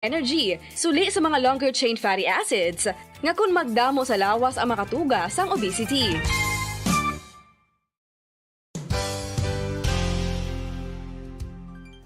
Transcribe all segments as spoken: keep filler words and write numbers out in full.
Energy, suli sa mga longer chain fatty acids, nga kon magdamo sa lawas ang makatuga sang obesity.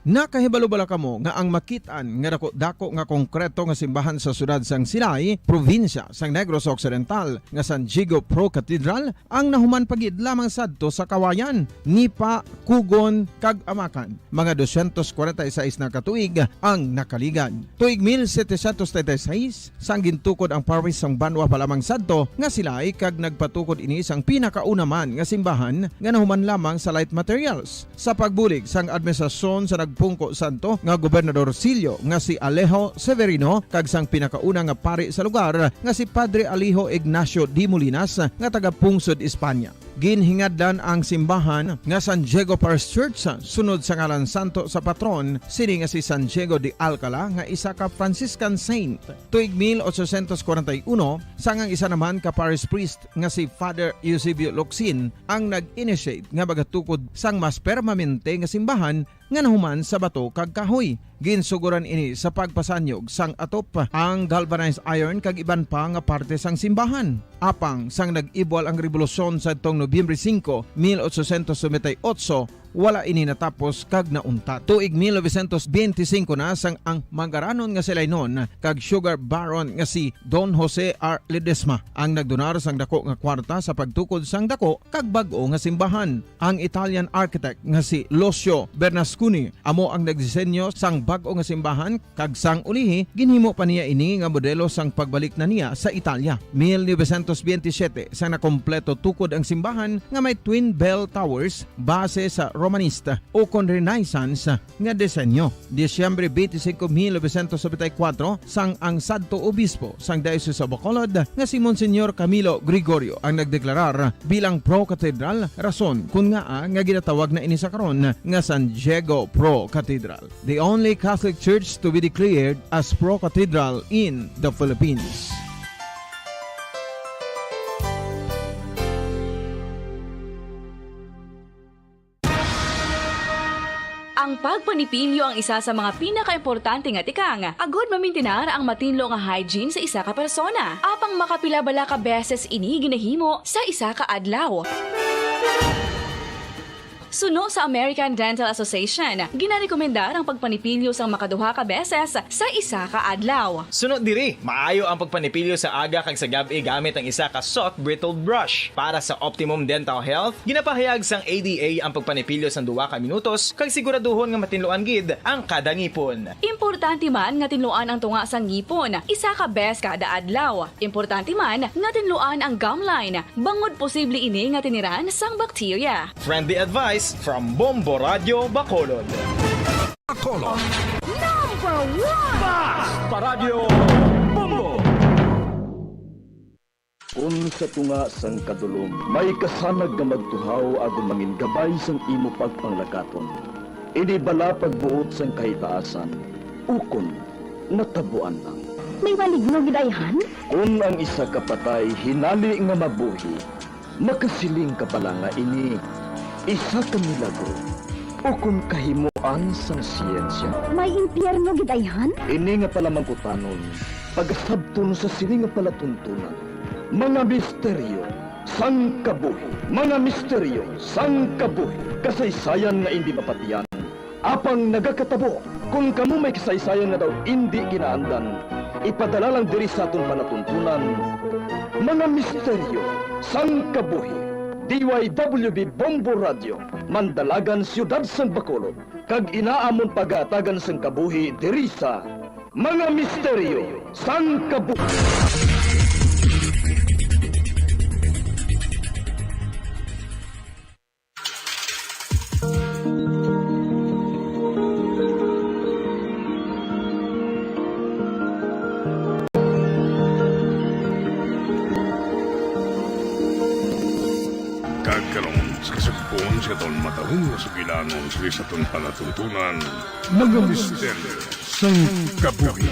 Nakahibalo bala kamo nga ang makit-an nga daku-daku nga konkreto nga simbahan sa siyudad sang Silay, probinsya sang Negros Occidental, nga San Diego Pro Cathedral ang nahuman pa gid lamang sadto sa Kawayan, Nipa, Cogon, kag Amacan? Mga dosyentos kwarenta y seis na ka tuig ang nakaligad. Tuig mil setecientos treinta y seis, sang gintukod ang parish sang Banwa pa lamang sadto nga Silay, kag nagpatukod ini sang pinakauna man nga simbahan nga nahuman lamang sa light materials. Sa pagbulig sang administrasyon sa nagpungko sadto nga Gobernador Silio nga si Alejo Severino kag sang pinakauna nga pari sa lugar nga si Padre Alejo Ignacio de Molinas nga taga-Pungsod, Espanya. Ginhingadlan ang simbahan nga San Diego Parish Church sunod sa ngalan santo sa patron sini nga si San Diego de Alcala nga isa ka Franciscan saint. Tuig mil ochocientos kwarenta y uno, sang ang isa naman ka parish priest nga si Father Eusebio Locsin ang nag-initiate nga magatukod sang mas permanente nga simbahan nga nahuman sa bato kag kahoy. Ginsugoran ini sa pagpasanyog sang atop, ang galvanized iron kag iban pa nga parte sang simbahan. Apang sang nag-ibwal ang rebolusyon sadtong Nobyembre singko, mil ochocientos noventa y ocho, wala ini natapos kag nauntat. Tuig mil novecientos benti singko na sang ang manggaranon nga si Lainon kag sugar baron nga si Don Jose R. Ledesma ang nagdonar sang dako nga kwarta sa pagtukod sang dako kag bag-o nga simbahan. Ang Italian architect nga si Lucio Bernasconi amo ang nagdisenyo sang bag-o nga simbahan, kag sang ulihi ginhimo pa niya ini nga modelo sang pagbalik na niya sa Italia. Mil novecientos benti siyete, sang nakompleto tukod ang simbahan nga may twin bell towers base sa Romanista ukon Renaissance nga disenyo. Disyembre twenty-five, mil novecientos noventa y cuatro, sang ang sadto obispo sang Diocese of Bacolod nga si Monsignor Camilo Gregorio ang nagdeklarar bilang pro-cathedral, rason kon ngaa nga ginatawag na ini sa karon nga San Diego Pro Cathedral, the only Catholic Church to be declared as pro-cathedral in the Philippines. Ang pagpanipilyo ang isa sa mga pinakaimportante nga tikang agud mamintinar ang matinlo nga hygiene sa isa ka persona. Apang makapila bala ka beses ini ginahimo sa isa ka adlaw? Suno sa American Dental Association, ginarekomendar ang pagpanipilyo sang makaduha ka beses sa isa ka adlaw. Suno diri, maayo ang pagpanipilyo sa aga kag sa gab-i gamit ang isa ka soft bristled brush. Para sa optimum dental health, ginapahayag sang A D A ang pagpanipilyo sang duha ka minutos kag siguraduhon nga matinluan gid ang kada ngipon. Importante man nga tinluan ang tunga sang ngipon isa ka bes kada adlaw. Importante man nga tinluan ang gum line, bangod posible ini nga tiniran sang bakterya. Friendly advice from Bombo Radio Bacolod. Bacolod. Number one! Basta Radyo Bombo! Kon sa tunga sang kadulom may kasanag nga magtuhaw agod mangin gabay sang imo pagpanglakaton, ini bala pagbuot sang kahitaasan, ukon natabuan lang? May maligno gid ayhan? Kon ang isa ka patay hinali nga mabuhi, makasiling ka bala nga ini isa ka milagro ukon kahimoan sang siyensya? May impyerno gid ayhan? Ini nga palamangkutanon pagasabton sa sini nga palatuntunan, mga misteryo sang kabuhi. Mga misteryo sang kabuhi, kasaysayan nga indi mapatian, apang nagakatabo kon kamo may kasaysayan nga daw indi ginaandan, ipadala lang diri sa aton palatuntunan, mga misteryo sang kabuhi. D Y W B Bombo Radio, Mandalagan, Siyudad sang Bacolod, kag ina amon pagahatagan sang kabuhi diri sa Mga Misteryo sang Kabuhi. Kag karon, sa kasugpon sa aton matahom nga sugilanon sa aton palatuntunan, mga misteryo sang kabuhi.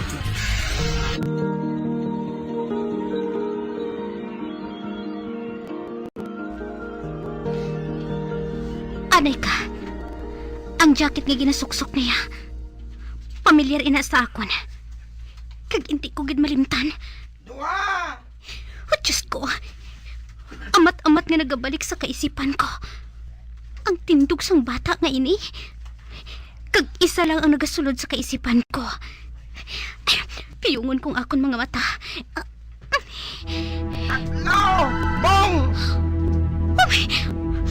Anay ka. Ang jacket nga ginasuksok niya, pamilyar ina sa akon. gid malimtan. Duha! Oh, Diyos ko. Amat-amat nga nagabalik sa kaisipan ko ang tindog sang bata nga ini. Kag isa lang ang nagasulod sa kaisipan ko. Piyungon kong akon mga mata. Tatlo! Bong!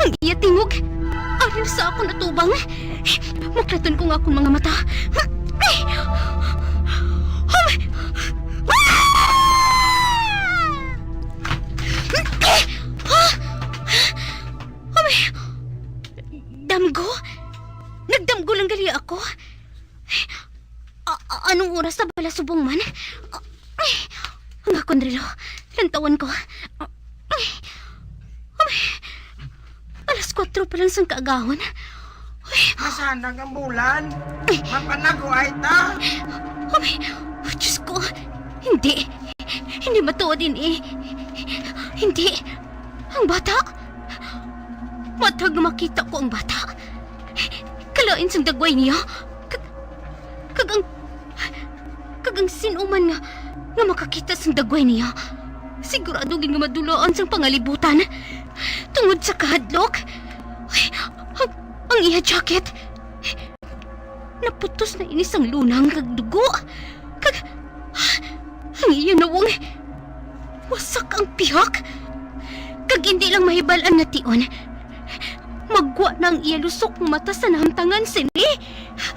Ang iya tingog. Ari sa akon atubang. Maklaton ko nga akong mga mata. Damgo? Nagdamgo lang gali ako. A-, a-, anong oras na bala subong man? A-, ay, ang akon relo. Lantawan ko. Ay, ay, alas kuwatro pa lang sang kaagahon. Ay, Masanag ang bulan. Mapanaguay ta. Ay, oh, Diyos ko. Hindi. Hindi matuod ini. Hindi. Ang bata. Matag makita ko ang bata. Kalain sang dagway niya. Kag, kag ang, kag ang sin-o man nga, nga makakita sang dagway niya, sigurado gid nga madulaan sang pangalibutan tungod sa kahadlok. Ay, ang, ang iya jacket. Naputos na ini sang lunang kag dugo. Kag ang iya nawong, wasak ang pihak. Kag indi lang mahibal-an nga tion, magwa na ang iya lusok nga mata sa nahamtangan sini.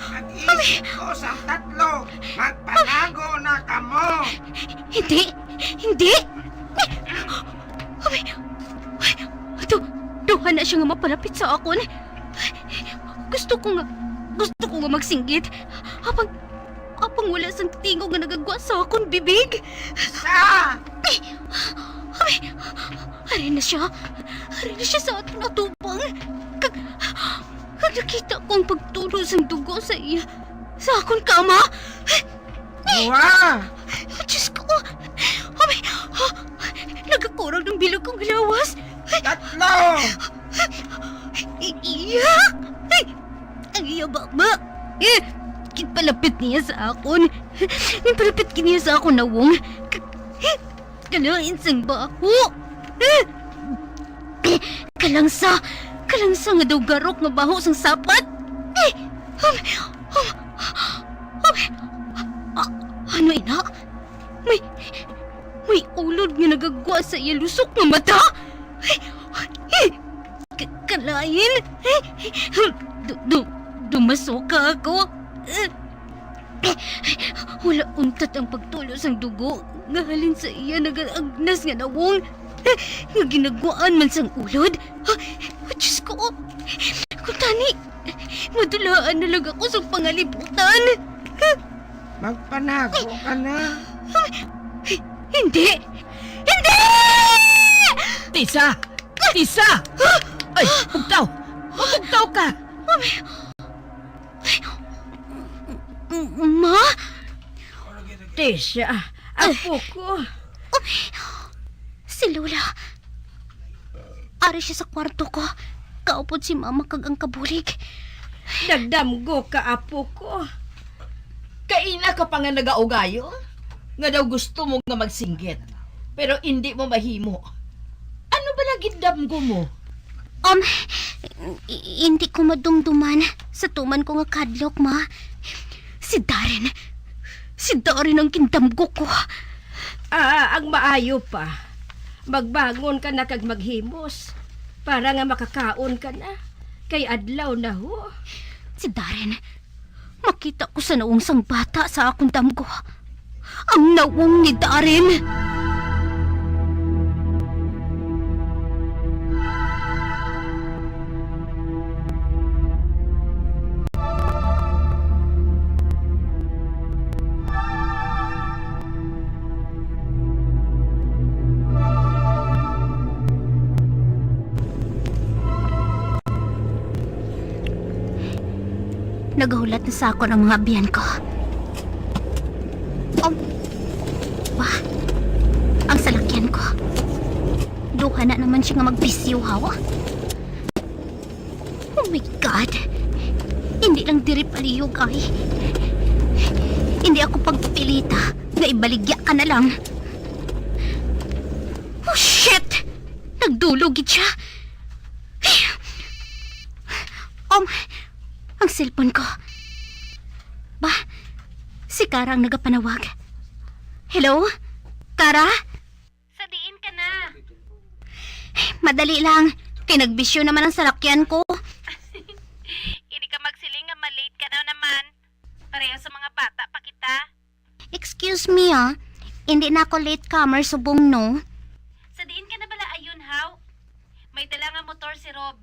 Mag-isip ko sang tatlo, magpanago na kamo. Hindi, hindi. Abay, ato, duha na siya nga mapalapit sa akon. Gusto ko nga, gusto ko nga magsinggit. Apang, apang wala sang tingog nga nagagwa sa akon bibig. Sa! Ay! Ay! Ari na siya. Ari na siya sa aton atubang. Kag, kag nakita ko ang pagtulo sang dugo sa iya, sa akon kama. Duha! Diyos ko! Ay! Nagakurog ang bilog kong lawas. Tatlo! Iya! Ay! Ang iya baba! Eh! Ginpalapit niya sa akon. Ginpalapit niya sa akon nawong. K-, kalain sang baho. Eh! Kalangsa! Kalangsa nga daw garok nga baho sang sapat. Eh! Um, um, um, ah, ano ina? May, may ulod nga nagagwa sa iya lusok nga mata. Ay! Eh! K-, kalain? Du-, du-, dumasuka ako. Wala untat ang pagtulo sang dugo nga halin sa iya nagaagnas nga nawong, nga ginagwaan man sang ulod. Oh, Diyos ko! Kuntani, madulaan na lang ako sa pangalibutan. Magpanago ka na. Hindi! Hindi! Tisa! Tisa! Ay, bugtaw! Bugtaw ka! Ma? Tisa, apo ko. Si Lola. Ari siya sa kwarto ko. Kaupod si Mama kag ang kabulig. Nagdamgo ka, apo ko. Kaina ka pa nga nagaugayo nga daw gusto mo nga magsinggit, pero indi mo mahimo. Ano bala gindamgo mo? Um, i-, hindi ko madumduman sa tuman ko nga kahadlok, Ma. Si Darren. Si Darren ang gindamgo ko. Ah, ang maayo pa, magbangon ka na kag maghimos para nga makakaon ka na, kay adlaw na ho. Si Darren, makita ko sa nawong sang bata sa akon damgo. Ang nawong ni Darren. Nagahulat na sa akon ang mga abyan ko. Ang, ba? Ang salakyan ko. Duha na naman siya nga magbisyo, hawa. Oh my God! Hindi lang diri palihog, ay. Hindi ako pagpilita. Ibaligya ka na lang. Oh, shit! Nagdulog gid siya. Um, ang cellphone ko. Ba, si Kara ang nagapanawag. Hello? Kara? Sa diin ka na? Madali lang. Kay nagbisyo naman ang salakyan ko. Hindi ka magsiling nga ma-late ka na naman. Pareho sa mga bata pa kita. Excuse me, ah. Hindi na ako latecomer subong, no? Sa diin ka na bala ayun, haw? May dala nga motor si Rob.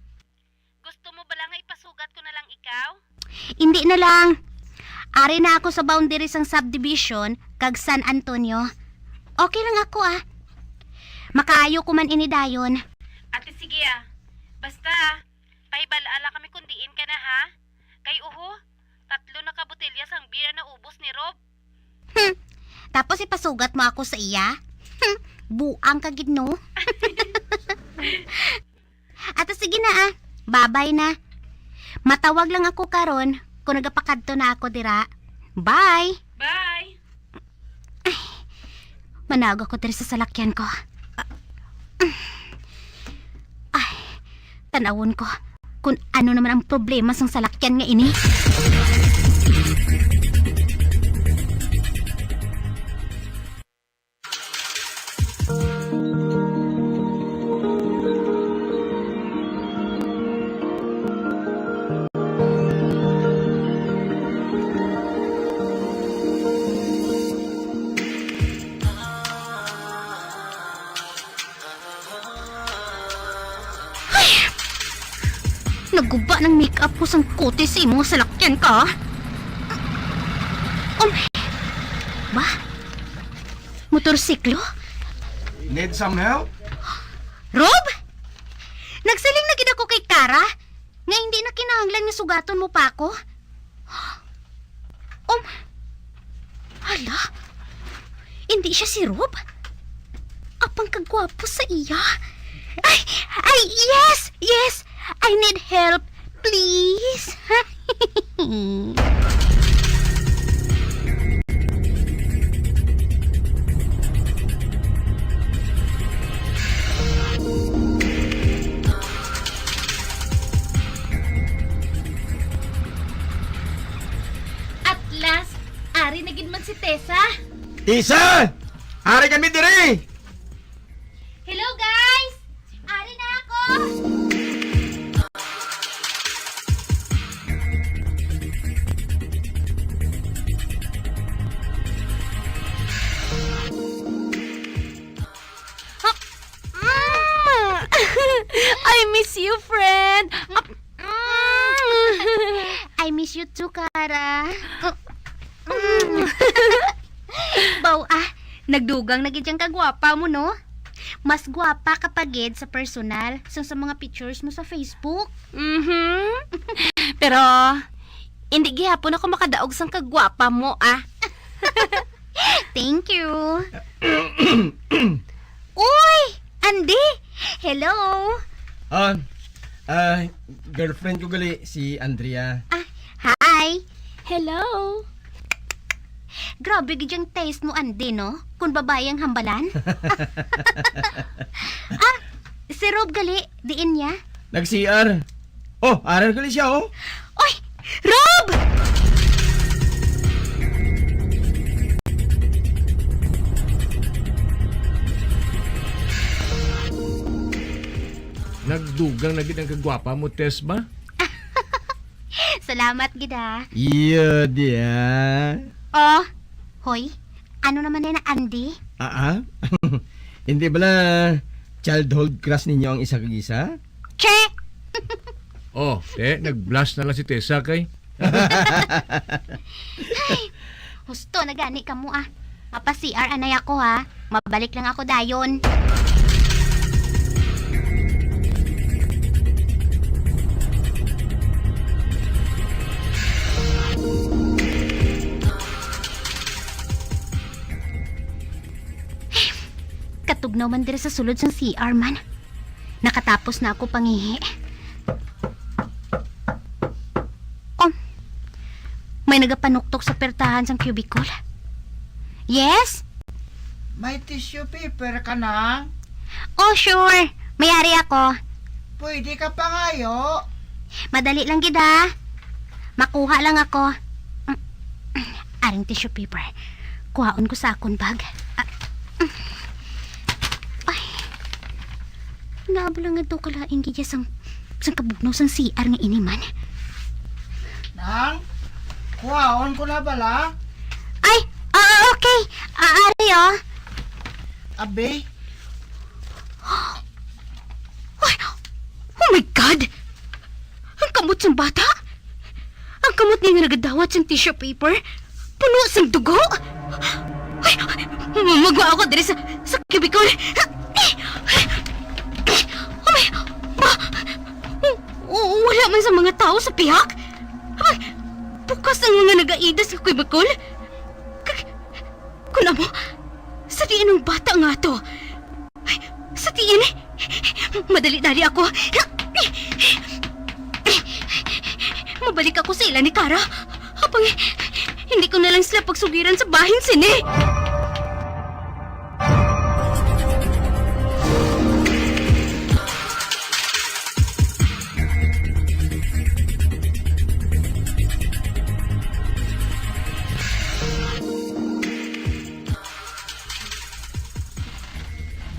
Gusto mo bala nga ipasugat ko na lang ikaw? Hindi na lang. Ari na ako sa boundary sang subdivision kag San Antonio. Okay lang ako, ah. Makaayo ko man ini dayon. Ate, sige, ah. Basta, pahibal-a lang kami kung diin ka na, ha? Kay uho, tatlo na ka botelya sang beer ang naubos ni Rob. Hmm. Tapos ipasugat mo ako sa iya? Hmm. Buang ka gid, no? Ato, sige na, ah. Babay na. Matawag lang ako karon kung nagapakadto na ako dira. Bye. Bye. Ay, manaog ako diri sa salakyan ko. Ay, tanawon ko kung ano naman ang problema sang salakyan nga ini. Ay! Naguba ng makeup ko sang kutis sa imong salakyan ka. Um, ba? Motorsiklo? Need some help? Rob? Nagsiling na gid ako kay Kara nga hindi na kinahanglan nga sugaton mo pa ako. Um, hala? Hindi siya si Rob? Apang kagwapo sa iya. Ay, ay, yes, yes. I need help, please. At last, ari na gid man si Tessa. Tessa! Ari kami diri! Hello, guys! Ari na ako! Ah, mm. I miss you, friend. Ah, mm. I miss you too, Kara. Mm. Baw, ah, nagdugang na gid yang kagwapa mo, no? Mas gwapa ka pa gid sa personal sang sa mga pictures mo sa Facebook. Mhm. Pero, hindi gihapon ako makadaog sang kagwapa mo, ah. Thank you. Uy! Andy! Hello! Ah, ah, girlfriend ko gali, si Andrea. Ah, hi! Hello! Grabe gid yung taste mo, Andy, no? Kung babae ang hambalan. Ah, si Rob gali, diin niya? Nag-C R. Oh, aral ko ni siya, oh. Oy! Rob! Nagdugang na gid ang kagwapa mo, Tess, ba? Salamat gid, ah. Iya, diya. Oh, hoy, ano naman na, Andy? Ah, ah? Hindi bala childhood crush ninyo ang isa kag isa? Che! Oh, te, nag-blush na lang si Tessa kay. Ay, husto na gani kamo, ah. Mapa-C R anay ako, ha. Mabalik lang ako dayon. Katugnaw man diri sa sulod sang C R man. Nakatapos na ako pangihi. Oh, may nagapanuktok sa pertahan sang cubicle. Yes? May tissue paper ka, Nang? Oh, sure. May ari ako. Pwede ka pangayo? Madali lang gid, ha. Makuha lang ako. Aring tissue paper. Kuhaon ko sa akon bag. Ah, ay. Nga bala nga daw kalain gid sang, sang kabugnaw sang C R nga ini man. Nang, kuhaon ko na bala? Ay, oo, okay. Ah, ari, oh. Abi? Ay, oh my God! Ang kamot sang bata! Ang kamot niya nga nagadawat sang tissue paper, puno sang dugo! Ay, magwa ako diri sa, sa cubicle! Oh my, ah, oh, wala man sa mga tao sa pihak! Ay, bukas ang mga nagaidas sa cubicle! Kag, kun amo, sa diin ang bata nga to? Ay, sa diin? Madali-dali ako. Mabalik ako sa ila ni Kara. Apang hindi ko na lang sila pagsugiran sa bahin sini.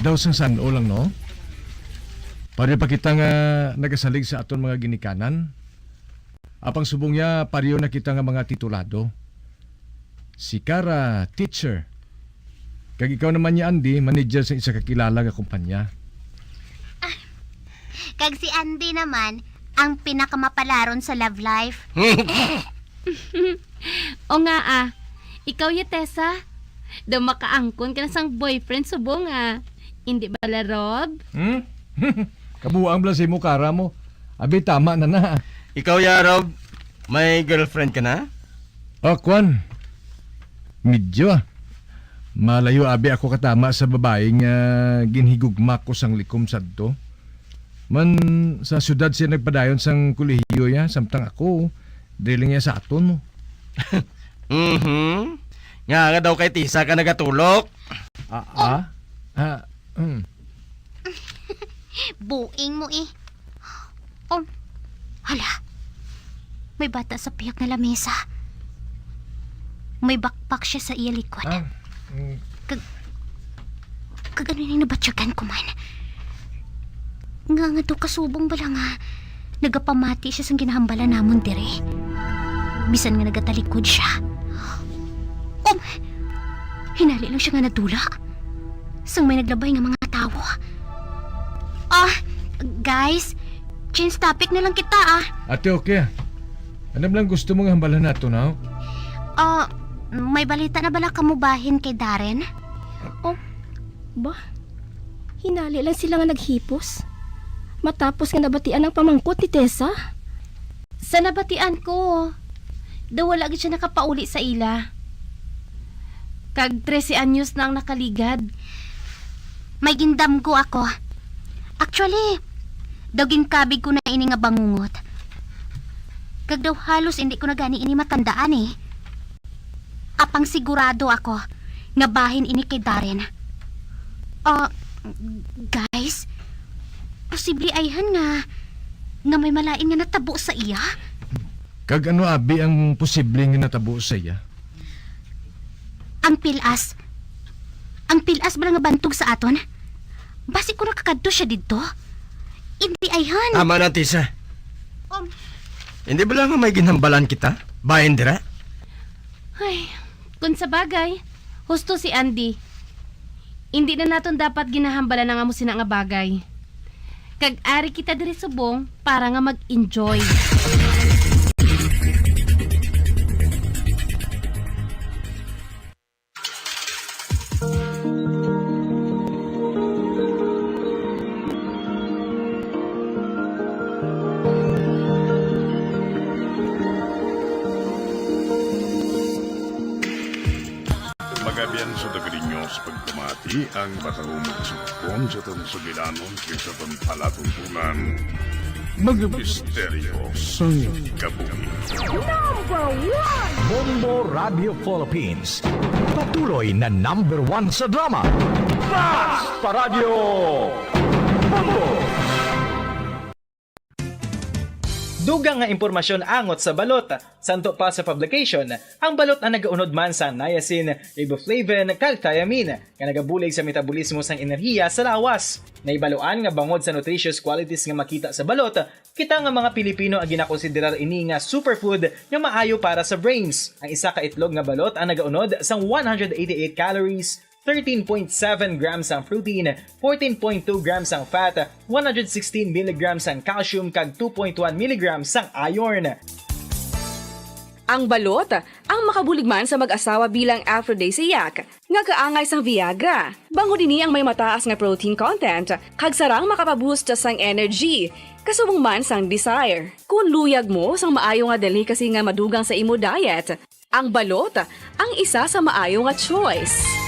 Daw sang san-o lang, no? Pareho pa kita nga nagasalig sa aton mga ginikanan. Apang subong niya, pareho na kita nga mga titulado. Si Kara, teacher. Kag ikaw naman ni Andy, manager sa isa ka kilala nga kumpanya. Kag si Andy naman, ang pinakamapalaron sa love life. O nga, ah. Ikaw, ya, Tessa? Daw makaangkon ka na sang boyfriend subong, ah. Hindi bala, Rob? Hmm? Kabuang bala sa imo, Kara mo. Abi, tama na na. Ikaw, ya, Rob, may girlfriend ka na? Ah, kwan. Medyo, ah. Malayo abi ako katama sa babayi nga ginhigugma ko sang likom sadto. Man, sa syudad siya nagpadayon sang kolehiyo ya, samtang ako, diri lang ya sa aton mo. Mhm. Nga nga daw kay Tisa ka nagatulok. Ah, ah? Ah, hmm. Buing mo, eh. Oh, hala. May bata sa pihak nga lamesa. May backpack siya sa iya likod. Ah, mm. Kag, kag ano ning nabatyagan ko man? Nga nga daw kasubong bala nga nagapamati siya sang ginahambala namon diri. Bisan nga nagatalikod siya. Um, hinali lang siya nga nadula. Sang may naglabay nga mga tawo. Ah, guys, change topic na lang kita, ah. Ate, okay. Ano lang gusto mo nga hambalan nato, no? Ah, may balita na bala kamo bahin kay Darren? Oh, ba? Hinali lang sila nga naghipos. Matapos nga nabatian ang pamangkot ni Tessa. Sa nabatian ko, daw wala gid siya nakapauli sa ila. Kag trese anyos na ang nakaligad. May gindamgo ako. Actually, daw ginkabig ko na ini nga bangungot. Kag daw halos indi ko na gani ini matandaan, eh. Apang sigurado ako nga bahin ini kay Darren. Ah, guys, posible ayhan nga, nga may malain nga natabo sa iya? Kag ano abi ang posible nga natabo sa iya? Ang pilas. Ang pilas bala nga bantog sa aton? Basi ko nakakadto siya didto. Indi ayhan. Tama na, Tisa. Um. Hindi bala nga may ginhambalan kita? Bahin dira? Ay, kung sa bagay, husto si Andy. Hindi na naton dapat ginahambalan ang amo sina nga bagay. Kag ari kita diri subong para nga mag-enjoy. Magabian sa taga ninyo sa pagpamati ang matahumog sugpon sa aton sugilanon kag sa aton palatuntunan. Mga misteryo sang kabuhi. Number one! Bombo Radio Philippines. Patuloy na number one sa drama. Basta Radyo Bombo! Dugang nga impormasyon angot sa balot. Santo pa sa publication, ang balot ang nagaunod man sa niacin, riboflavin, kag thiamine, nga nagabulig sa metabolismo sang enerhiya sa lawas. Nahibaluan nga bangod sa nutritious qualities nga makita sa balot, kita nga mga Pilipino ang ginakonsiderar ini nga superfood nga maayo para sa brains. Ang isa ka itlog nga balot ang nagaunod sang one hundred eighty-eight calories, thirteen point seven grams ang protein, fourteen point two grams ang fat, one hundred sixteen milligrams ang calcium, kag two point one milligrams ang iron. Ang balot ang makabulig man sa mag-asawa bilang aphrodisiac nga kaangay sang Viagra. Bangod ini ang may mataas nga protein content kag sarang makapaboost sang energy, kasubong man sang desire. Kung luyag mo sang maayo nga delicacy nga madugang sa imo diet, ang balot ang isa sa maayo nga choice.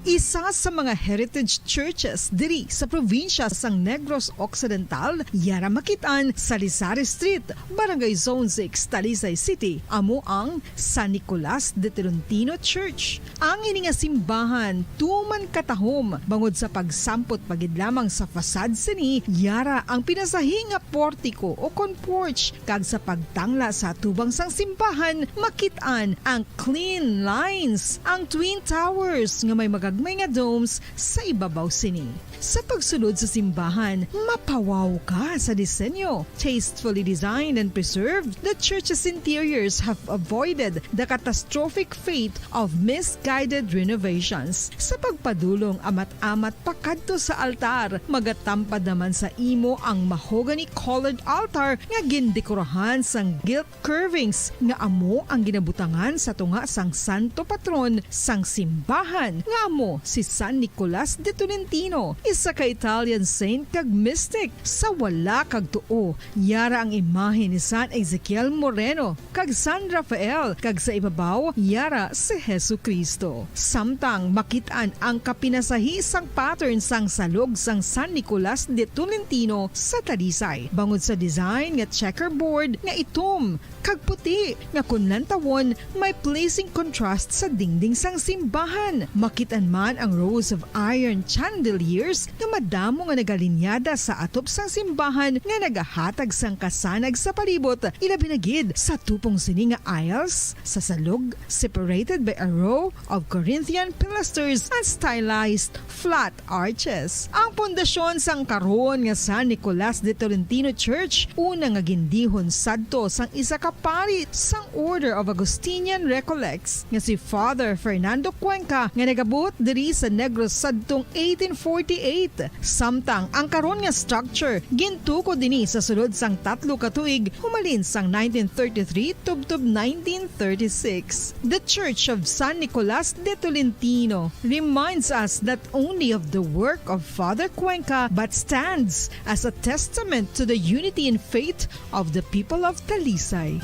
Isa sa mga heritage churches diri sa probinsya sang Negros Occidental, yara makit-an sa Lisari Street, Barangay Zone six, Talisay City, amo ang San Nicolas de Tolentino Church. Ang ini nga simbahan tuman katahom bangod sa pagsampot pa gid lamang sa facade sini, yara ang pinasahi nga portiko o kon porch, kag sa pagtangla sa atubang sang simbahan, makit-an ang clean lines, ang twin towers nga may magagmay nga domes sa ibabaw sini. Sa pagsulod sa simbahan, mapawaw ka sa disenyo. Tastefully designed and preserved, the church's interiors have avoided the catastrophic fate of misguided renovations. Sa pagpadulong amat-amat pakadto sa altar, magatampad naman sa imo ang mahogany-colored altar nga gindekorahan sang gilt curvings nga amo ang ginabutangan sa tunga sang santo patron sang simbahan, nga amo si San Nicolas de Tolentino, isa ka Italian saint kag mystic. Sa wala kag tuo, yara ang imahe ni San Ezekiel Moreno kag San Rafael, kag sa ibabaw, yara si Jesu-Cristo. Samtang makit-an ang kapinasahi sang pattern sang salog sang San Nicolas de Tolentino sa Talisay, bangod sa design nga checkerboard nga itom kag puti nga kon lantawon may pleasing contrast sa dingding sang simbahan. Makit-an man ang rows of iron chandeliers nga madamo nga nagalinyada sa atop sang simbahan nga nagahatag sang kasanag sa palibot, ilabi na gid sa tupong sini nga aisles sa salog, separated by a row of Corinthian pilasters and stylized flat arches. Ang pundasyon sang karon nga San Nicolas de Tolentino Church, una nga gindihon sadto sang isa ka pari sang Order of Augustinian Recollects nga si Father Fernando Cuenca, nga nagabot diri sa Negros sadtong eighteen forty-eight. Samtang ang karon nga structure gintukod ini sa sulod sang tatlo ka tuig, humalin sang nineteen thirty-three tubtob nineteen thirty-six. The Church of San Nicolas de Tolentino reminds us not only of the work of Father Cuenca but stands as a testament to the unity in faith of the people of Talisay.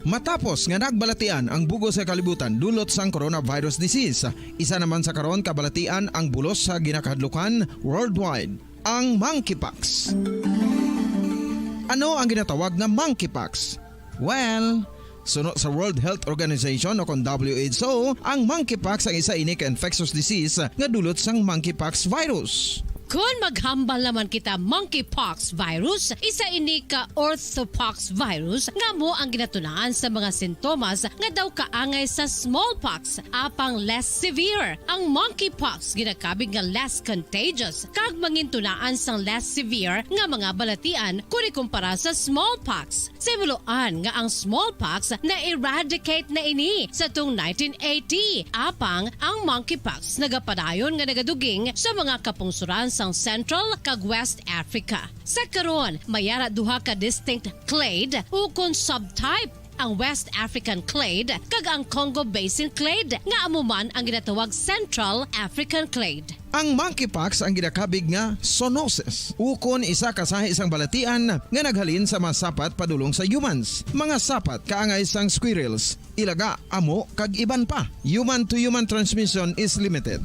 Matapos nga nagbalatian ang bug-os nga kalibutan dulot sang coronavirus disease, isa naman sa karon kabalatian ang bulos sa ginakahadlukan worldwide, ang monkeypox. Ano ang ginatawag nga monkeypox? Well, suno sa World Health Organization o kon W H O, ang monkeypox ang isa ini ka infectious disease nga dulot sang monkeypox virus. Kon maghambal naman kita, monkeypox virus, isa ini ka orthopox virus nga amo ang ginatunaan sa mga sintomas nga daw kaangay sa smallpox, apang less severe. Ang monkeypox ginakabig nga less contagious kag mangintunaan sang less severe nga mga balatian kon ikumpara sa smallpox. Sa hibaluan nga ang smallpox na-eradicate na ini sa tung nineteen eighty, apang ang monkeypox nagapadayon nga nagaduging sa mga kapungsoran sang Central kag West Africa. Sa karon, may ara duha ka distinct clade ukon subtype ang West African clade, kag ang Congo Basin clade, nga amo man ang ginatawag Central African clade. Ang monkeypox ang ginakabig nga zoonosis, ukon isa ka sahi sang balatian nga naghalin sa mga sapat padulong sa humans, mga sapat kaangay sang squirrels, ilaga, amo, kag iban pa. Human-to-human transmission is limited.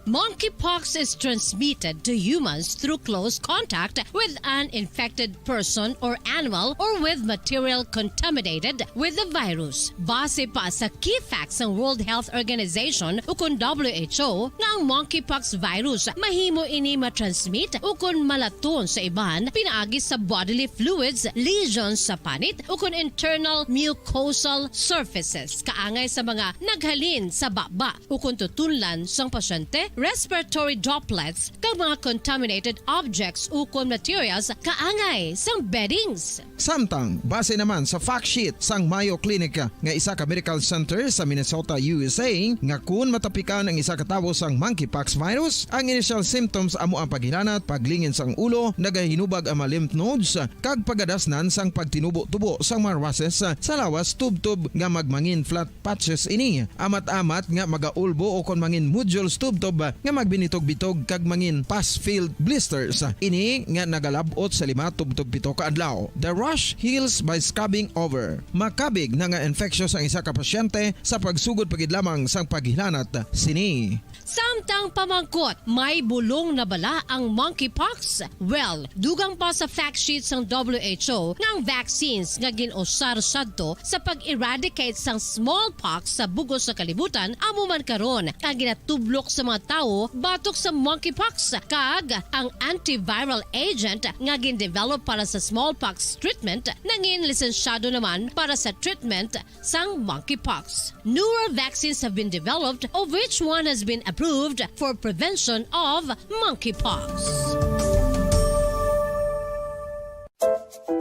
Monkeypox is transmitted to humans through close contact with an infected person or animal or with material contaminated with the virus. Base pa sa key facts sang World Health Organization ukon W H O nga ang monkeypox virus mahimo ini matransmit ukon malaton sa iban pinaagi sa bodily fluids, lesions sa panit ukon internal mucosal surfaces kaangay sa mga naghalin sa baba ukon tutunlan sang pasyente, respiratory droplets, kag mga contaminated objects ukon materials kaangay sang beddings. Samtang, base naman sa fact sheet sang Mayo Clinic nga isa ka medical center sa Minnesota, U S A, nga kun matapikan ang isa ka tawo sang monkeypox virus, ang initial symptoms amo ang paghilanat, paglingin sang ulo, nagahinubag ang mga lymph nodes, kag pagadasnan sang pagtinubo-tubo sang mga rushes sa lawas tubtob nga magmangin flat patches ini, amat-amat nga magaulbo o kon mangin nodules tubtob nga magbinitog-bitog kag mangin pus-filled blisters. Ini nga nagalab-ot sa lima tubtob pito ka adlaw. The rash heals by scabbing over. Makabig na nga infectious ang isa ka pasyente sa pagsugod pa gid lamang sang paghilanat sini. Samtang pamangkot, may bulong na bala ang monkeypox? Well, dugang pa sa fact sheet sang W H O nga ang vaccines nga gin-usar sadto sa pag-eradicate sang smallpox sa bug-os nga kalibutan amo man karon ang ginatublok sa mga tawo batok sa monkeypox, kag ang antiviral agent nga gin-develop para sa smallpox treatment nangin lisensyado naman para sa treatment sang monkeypox. Newer vaccines have been developed, of which one has been approved for prevention of monkeypox.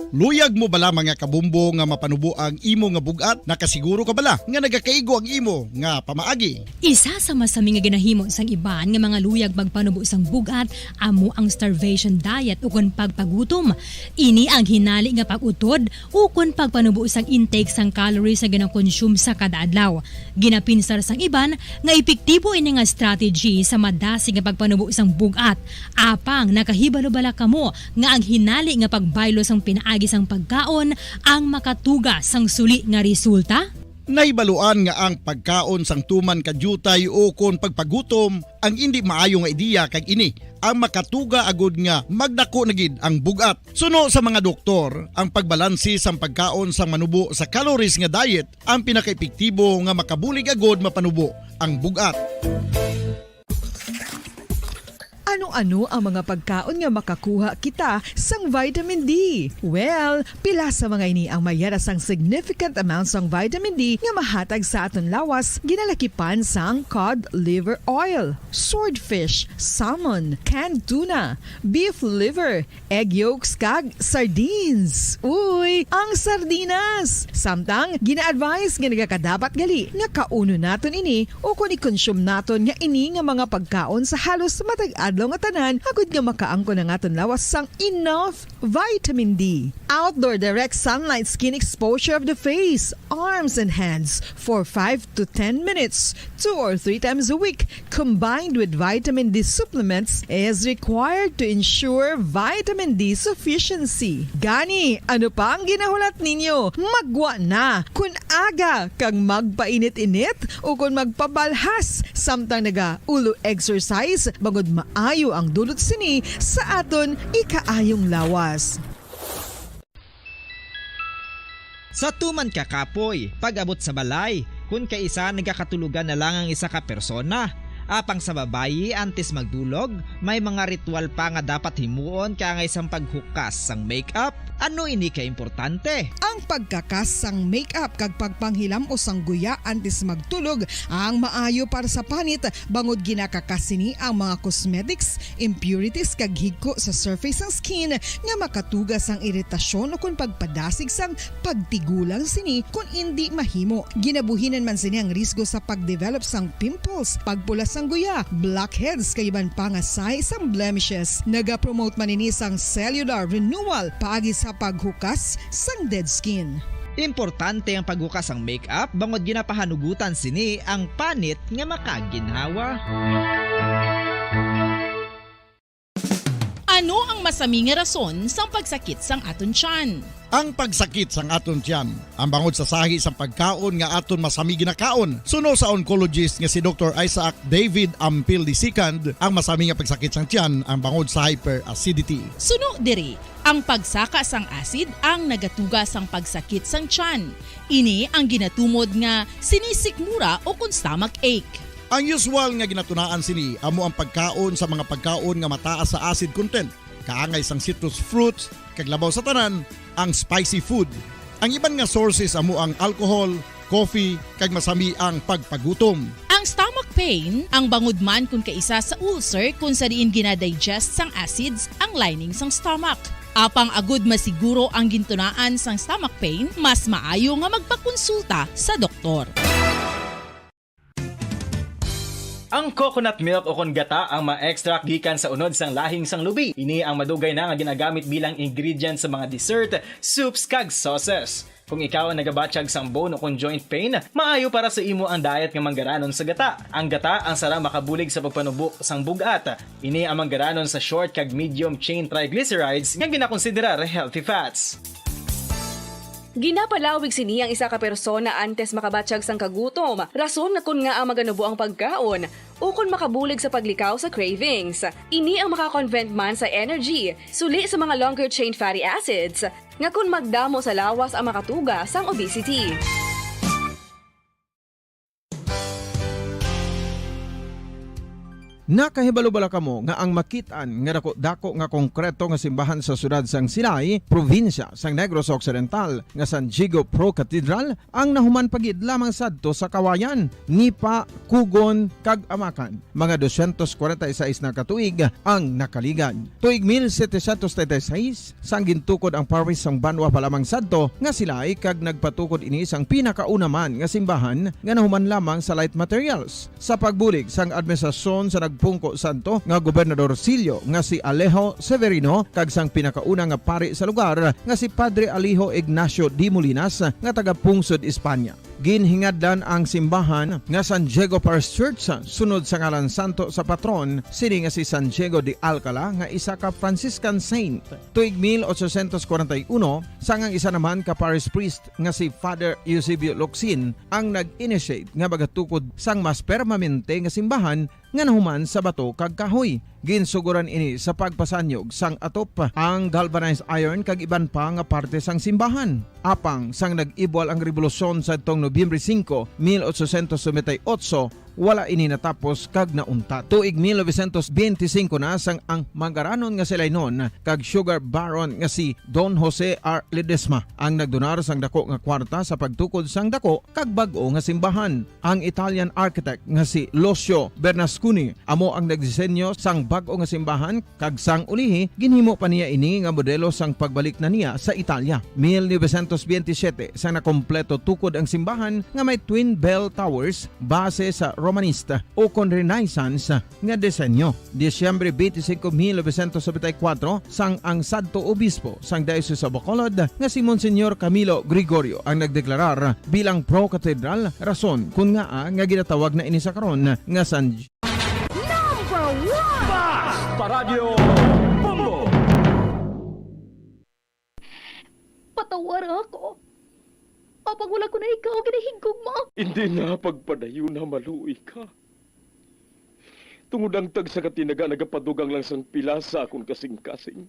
Luyag mo bala, mga kabumbo, nga mapanubo ang imo nga bug-at? Nakasiguro ka bala nga nagakaigo ang imo nga pamaagi? Isa sa masami nga ginahimo sang iban nga mga luyag magpanubo sang bug-at amo ang starvation diet ukon pagpagutom. Ini ang hinali nga pag-utod ukon pagpanubo sang intake sang calories nga ginakonsume sa kada adlaw. Ginapinsar sang iban nga epektibo ini nga strategy sa madasig nga pagpanubo sang bug-at. Apang nakahibalo bala kamo nga ang hinali nga pagbaylo sang pinaagi sang pagkaon ang makatuga sang suli nga resulta? Nahibaluan nga ang pagkaon sang tuman ka diutay ukon pagpagutom ang indi maayo nga ideya, kag ini ang makatuga agud nga magdako na gid ang bug-at. Suno sa mga doktor, ang pagbalanse sang pagkaon sang manubo sa calories nga diet ang pinakaepektibo nga makabulig agud mapanubo ang bug-at. Ano-ano ang mga pagkaon nga makakuha kita sang vitamin D? Well, pila sa mga ini ang mayara sang significant amount sang vitamin D nga mahatag sa aton lawas, ginalakipan sang cod liver oil, swordfish, salmon, canned tuna, beef liver, egg yolks, kag sardines. Uy, ang sardinas! Samtang, gina-advise nga nagakadapat gali nga kaunon naton ini ukon i-consume naton nga ini nga mga pagkaon sa halos matag adlaw nga tanan, agud nga makaangkon ang aton lawas sang enough vitamin D. Outdoor direct sunlight skin exposure of the face, arms, and hands for five to ten minutes, two or three times a week, combined with vitamin D supplements, is required to ensure vitamin D sufficiency. Gani, ano pa ang ginahulat ninyo? Maggwa na! Kun aga kag magpainit-init ukon magpabalhas samtang nagaulo exercise, bangod maayo ang dulot sini sa aton ikaayong lawas. Sa tuman ka kapoy, pag-abot sa balay, kun kaisa nagakatulogan na lang ang isa ka persona, apang sa babayi, antes magdulog, may mga ritual pa nga dapat himuon kaangay sang paghukas sang makeup. Ano ini ka importante? Ang pagkakas sang makeup kag pagpanghilam-os sang guya antes magtulog ang maayo para sa panit, bangod ginakakas sini ang mga cosmetics, impurities, kag higko sa surface sang skin nga makatuga sang iritasyon ukon pagpadasig sang pagtigulang sini kon indi mahimo. Ginabuhinan man sini ang risgo sa pag-develop sang pimples, pagpula sang guya, blackheads, kag iban pa nga sahi sang blemishes. Nagapromote man ini sang cellular renewal paagi sa paghukas sang dead skin. Importante ang paghukas sang makeup bangod ginapahanugutan sini ang panit nga makaginhawa. Ano ang masami nga rason sang pagsakit sang aton tiyan? Ang pagsakit sang aton tiyan, ang bangod sa sahi sang pagkaon nga aton masami ginakaon. Suno sa oncologist nga si Doktor Isaac David Ampil the second, ang masami nga pagsakit sang tiyan ang bangod sa hyperacidity. Suno diri, ang pagsaka sang acid ang nagatuga sang pagsakit sang tiyan. Ini ang ginatumod nga sinisikmura o kon stomach ache. Ang usual nga ginatunaan sini amo ang pagkaon sa mga pagkaon nga mataas sa acid content, kaangay sang citrus fruits, kag labaw sa tanan, ang spicy food. Ang iban nga sources amo ang alcohol, coffee, kag masami ang pagpagutom. Ang stomach pain ang bangod man kon kaisa sa ulcer kon sa diin ginadigest sang acids ang lining sang stomach. Apang agud masiguro ang gintunaan sang stomach pain, mas maayo nga magpakonsulta sa doktor. Ang coconut milk o kon gata ang ma-extract gikan sa unod sang lahing sang lubi. Ini ang madugay na nga ginagamit bilang ingredient sa mga dessert, soups, kag sauces. Kung ikaw ang nagabatyag sang bone o kon joint pain, maayo para sa imo ang diet nga manggaranon sa gata. Ang gata ang sarang makabulig sa pagpanubo sang bug-at. Ini ang manggaranon sa short kag medium chain triglycerides nga ginakonsiderar healthy fats. Ginapalawig sini ang isa ka persona antes makabatyag sang kagutom, rason nga kon ngaa maganubo ang pagkaon, ukon makabulig sa paglikaw sa cravings. Ini ang makakonvert man sa energy, suli sa mga longer chain fatty acids, nga kon magdamo sa lawas ang makatuga sang obesity. Nakahibalo bala kamo nga ang makit-an nga dako-dako nga konkreto nga simbahan sa siyudad sang Silay, probinsya sang Negros Occidental, nga San Diego Pro Cathedral, ang nahuman pa gid lamang sadto sa Kawayan, Nipa, Cogon, kag Amacan? Mga dosyentos kwarenta y seis na ka tuig ang nakaligad. Tuig mil setecientos treinta y seis, sang gintukod ang parish sang banwa pa lamang sadto nga Silay, kag nagpatukod ini sang pinakauna man nga simbahan nga nahuman lamang sa light materials. Sa pagbulig sang administrasyon sa nagpungko sadto nga Gobernador Sillo nga si Alejo Severino kag sang pinakauna nga pari sa lugar nga si Padre Alejo Ignacio de Molinas nga taga-pungsod Espanya. Ginhingadlan ang simbahan nga San Diego Parish Church sunod sa ngalan santo sa patron sini nga si San Diego de Alcala nga isa ka Franciscan saint. Tuig mil ochocientos kwarenta y uno, sang ang isa naman ka parish priest nga si Father Eusebio Locsin ang nag-initiate nga magatukod sang mas permanente nga simbahan nga nahuman sa bato kag kahoy. Ginsugoran ini sa pagpasanyog sang atop, ang galvanized iron kag iban pa nga parte sang simbahan. Apang sang nag-ibwal ang rebolusyon sadtong Nobyembre singko, mil ochocientos noventa y ocho, wala ini natapos kag nauntat. Tuig mil novecientos benti singko na sang ang manggaranon nga Silaynon kag sugar baron nga si Don Jose R. Ledesma ang nagdonar sang dako nga kwarta sa pagtukod sang dako kag bag-o nga simbahan. Ang Italian architect nga si Lucio Bernasconi amo ang nagdisenyo sang bag-o nga simbahan, kag sang ulihi ginhimo pa niya ini nga modelo sang pagbalik na niya sa Italia. Mil novecientos benti siyete, sang nakompleto tukod ang simbahan nga may twin bell towers, base sa Romanista o kon Renaissance nga disenyo. Disyembre twenty-five, mil novecientos noventa y cuatro, sang ang sadto obispo sang Diocese of Bacolod nga si Monsignor Camilo Gregorio ang nagdeklarar bilang pro-cathedral, rason kon ngaa nga ginatawag na ini sa karon nga San Number one! Basta Radyo Bombo! Patawara ako. Apang wala ko na ikaw ginahigugma. Hindi na pagpadayon na maluoy ka. Tungod ang tagsa ka tinaga nagapadugang lang sang pila sa akon kasing-kasing.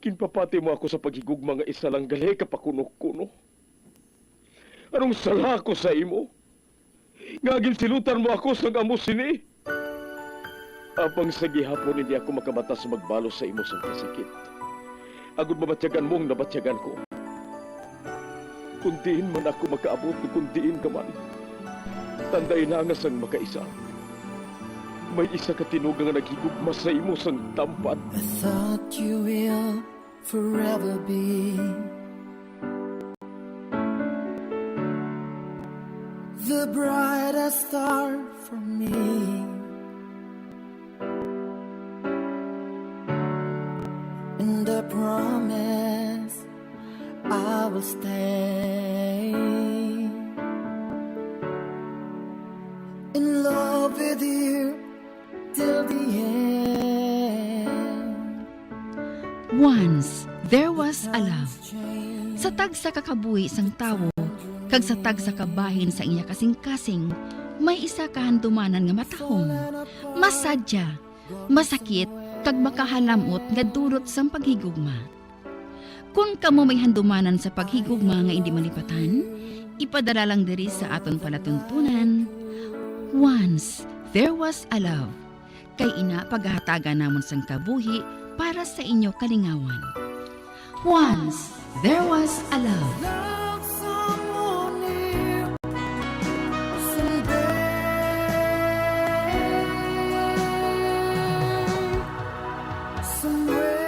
Ginpapati mo ako sa paghigugma nga isa lang gali ka pakuno-kuno. Anong sala ko sa imo? Nga ginsilutan mo ako sang amo sini? Apang sa gihapon hindi ako makabatas magbalos sa imo sang kasakit, agod mabatyagan mo ang nabatyagan ko. Kung diin man ako makaabot, kung diin ka man, tandai lang nga sang makaisa, may isa ka tinuga nga naghigugma sa imo sang tampat. I thought you will forever be the brightest star for me. And I promise I'll will stay in love with you till the end. Once there was a love. Sa tagsa ka kabuhi sang tawo kag sa tagsa ka bahin sa iya kasing-kasing, may isa ka handumanan nga matahom, masadya, masakit, kag makahalam-ot nga dulot sang paghigugma. Kon kamo may handumanan sa paghigugma nga indi malipatan, ipadala lang diri sa aton palatuntunan, Once There Was a Love, kay ina pagahatagan namon sang kabuhi para sa inyo kalingawan. Once There Was a Love. Love someone new someday, somewhere.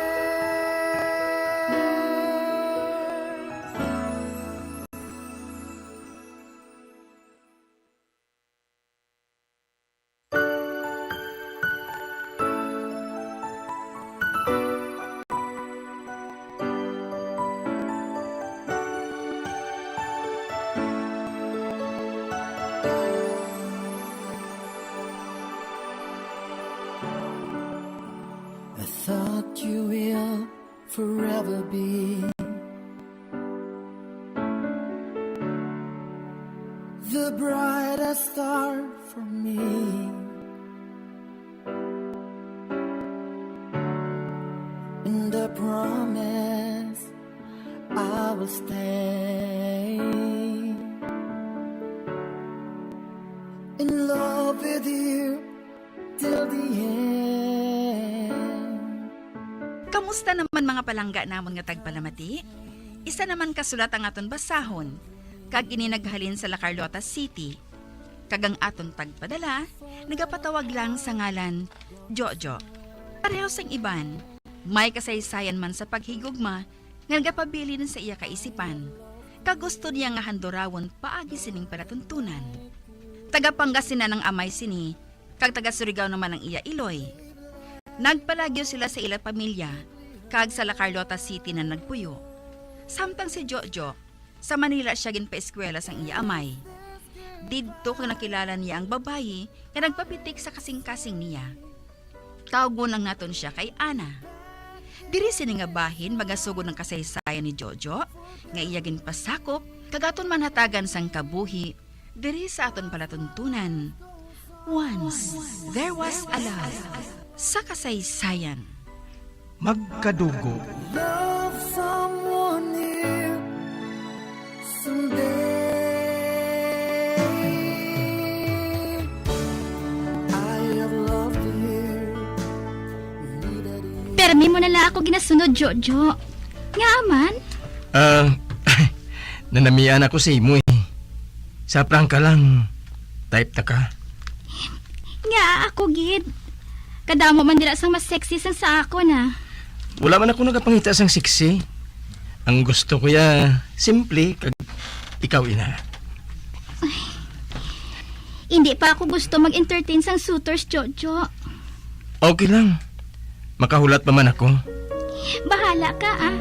I thought you will forever be the brightest star for me. And I promise I will stay in love with you till the end. Kamusta naman, mga palangga namon nga tagpalamati? Isa naman ka sulat ang aton basahon, kag ini naghalin sa La Carlota City. Kag ang aton tagpadala nagapatawag lang sa ngalan Jojo. Pareho sang iban, may kasaysayan man sa paghigugma nga nagapabilin sa iya kaisipan, kag gusto niya nga handurawon paagi sining palatuntunan. Taga Pangasinan ang amay sini, kag taga Surigao naman ang iya iloy. Nagpalagyo sila sa ila pamilya, kag sa La Carlota City na nagpuyo. Samtang si Jojo, sa Manila sia ginpaeskwela sang iya amay. Didto ko nakilala niya ang babayi nga nagpapitik sa kasing-kasing niya. Tawgon lang naton sia kay Ana. Diri sini nga bahin magasugod ang kasaysayan ni Jojo nga iya ginpasakop, kag aton man hatagan sang kabuhi diri sa aton palatuntunan. Once there was a love sa kasaysayan. Magkadugo. Love someone new someday. I have loved you. Permi mo na lang ako ginasunod, Jojo. Nga man? Ah, nanamian ako sa imo eh. Sa prangka lang, type ta ka. Nga ako gid. Kadamo man dira sang mas sexy sang sa ako na. Wala man ako nagapangita sang sexy. Ang gusto ko ya, simple, kag ikaw ina. Hindi pa ako gusto mag-entertain sang suitors, Jojo. Okay lang. Makahulat pa man ako. Bahala ka, ah.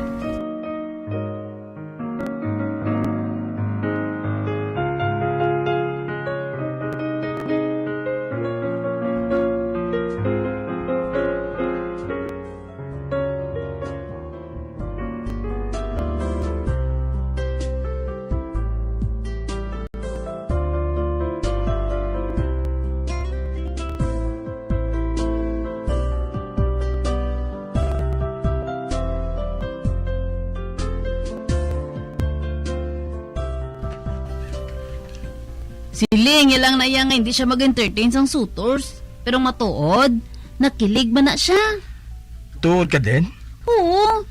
Siling niya lang na iya nga hindi siya mag-entertain sang suitors. Pero matuod, nakilig man na siya. Tuod ka din? Oo.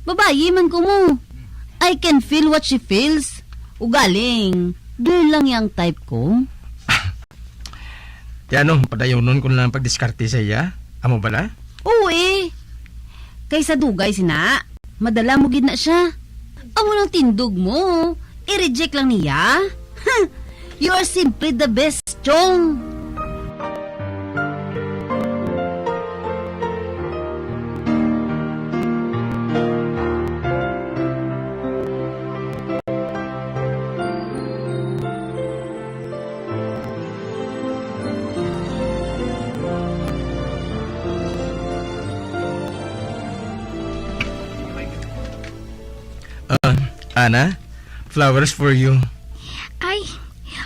Babayi man ko mo. I can feel what she feels. Ugaling, girl lang yang type ko. Ti ano, padayonon ko na lang pagdiskarte sa iya? Amo bala? Oo eh. Kaysa dugay sina, madala mo gid na siya. Amo lang tindog mo. I-reject lang niya. You are simply the best, Chong. Ana, flowers for you. Ay,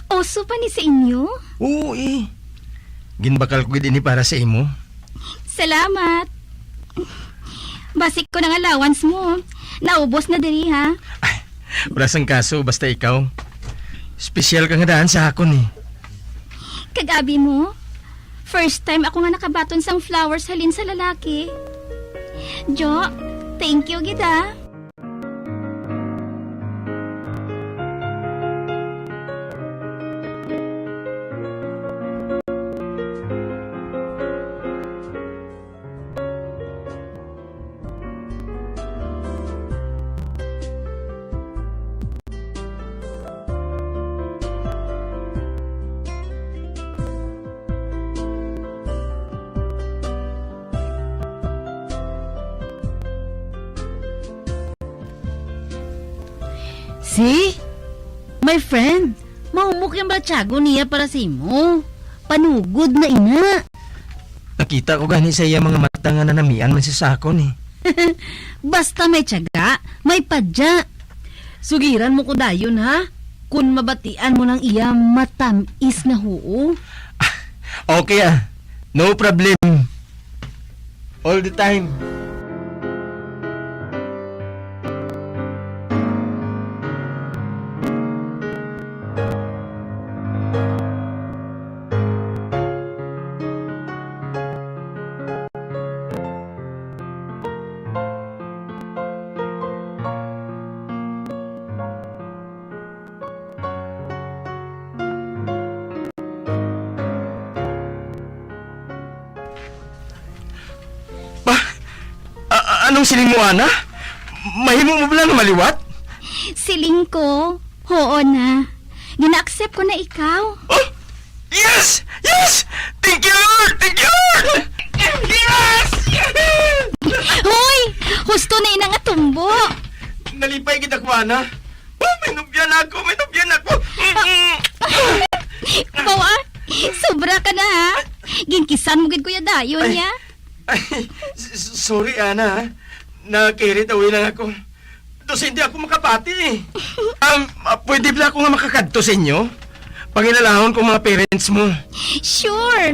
uso pa ni sa inyo? Oo, eh. Ginbakal ko gid ini para sa imo. Salamat. Basi ko nang allowance mo. Naubos na diri, ha? Ay, wala sang kaso, basta ikaw. Special ka nga daan sa akon, eh. Kag abi mo, first time ako nga nakabaton sang flowers halin sa lalaki. Jo, thank you gid, ah. See? My friend, mahumok yung batyago niya para sa imo. Panugod na ina. Nakita ko gani sa iya mga mata nga nanamian man siya sa akon, eh. Basta may tiyaga, may padya. Sugiran mo ko dayon, ha? Kun mabatian mo lang iya matamis nga huo. Okay, ah. No problem. All the time. Pa, a- a- anong siling mo, ana? Mahimo mo bala nga maliwat? Siling ko, huo na. Gina-accept ko na ikaw. Oh! Yes! Yes! Thank you, Lord! Thank you, Lord! Yes! Hoy! Husto na ina nga tumbo. Nalipay kita, kuana. Oh, may nobya na ako! May nobya na ako! Mm-mm. Bawa, sobra ka na, ha? Ginkisan mo gid, kuya, dayon Ay, niya. Ay, s- s- sorry, Ana, ha? Nakirit away lang ako. Dos hindi ako makapati, eh. Um, ah, pwede ba ako nga makakadto sa inyo? Pangilalahon ko mga parents mo. Sure.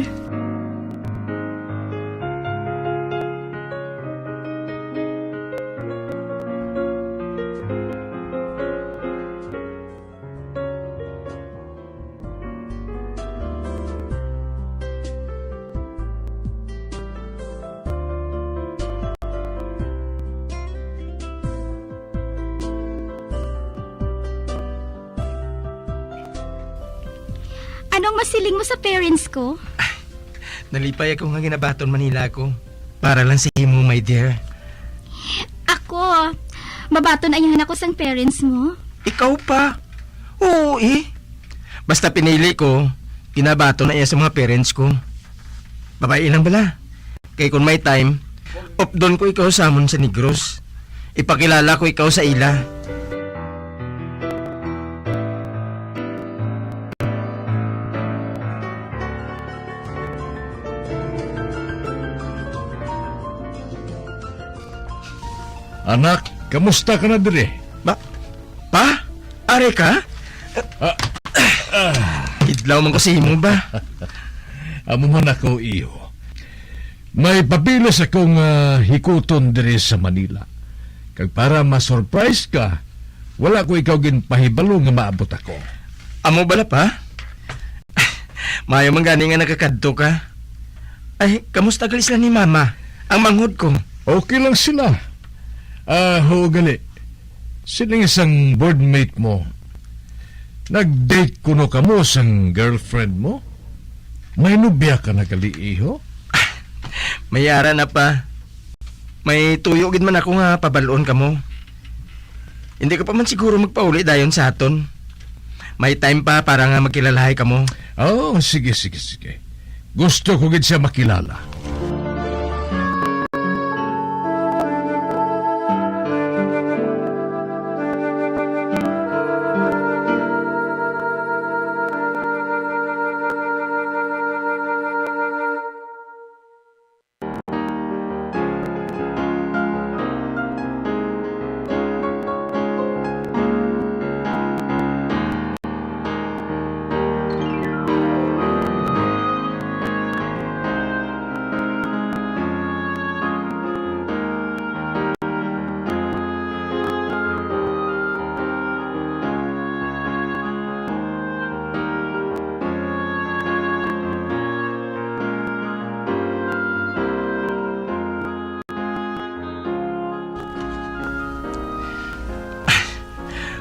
Anong masiling mo sa parents ko? Nalipay ako nga ginabaton man nila ako para lang sa imo, my dear. Ako, mabaton ayahan ako sang parents mo. Ikaw pa? Oo, eh. Basta pinili ko, ginabaton na iya sa mga parents ko. Babae lang bala. Kay kung may time, updon ko ikaw sa amon sa Negros. Ipakilala ko ikaw sa ila. Anak, kamusta ka na diri? Ba? Pa? Ari ka? Ah, ah. Idlaw man ko sa imo ba? Amo man ako, iho. May papeles ako nga hikuton diri sa Manila. Kag para ma-surprise ka, wala ko ikaw ginpahibalo nga maabot ako. Amo bala, pa? Maayo man gani nga nakakadto ka. Ay, kamusta gali sila ni Mama? Ang manghod ko? Okay lang sila. Ah, huo gali. Siling sang boardmate mo, nag-date kuno kamo sang girlfriend mo? May nobya ka na gali, iho? May ara na, pa. May tuyo gid man ako nga pabal-on kamo. Hindi ka pa man siguro magpauli dayon sa aton. May time pa para nga magkilalahay kamo. Oh, sige, sige, sige. Gusto ko gid siya makilala.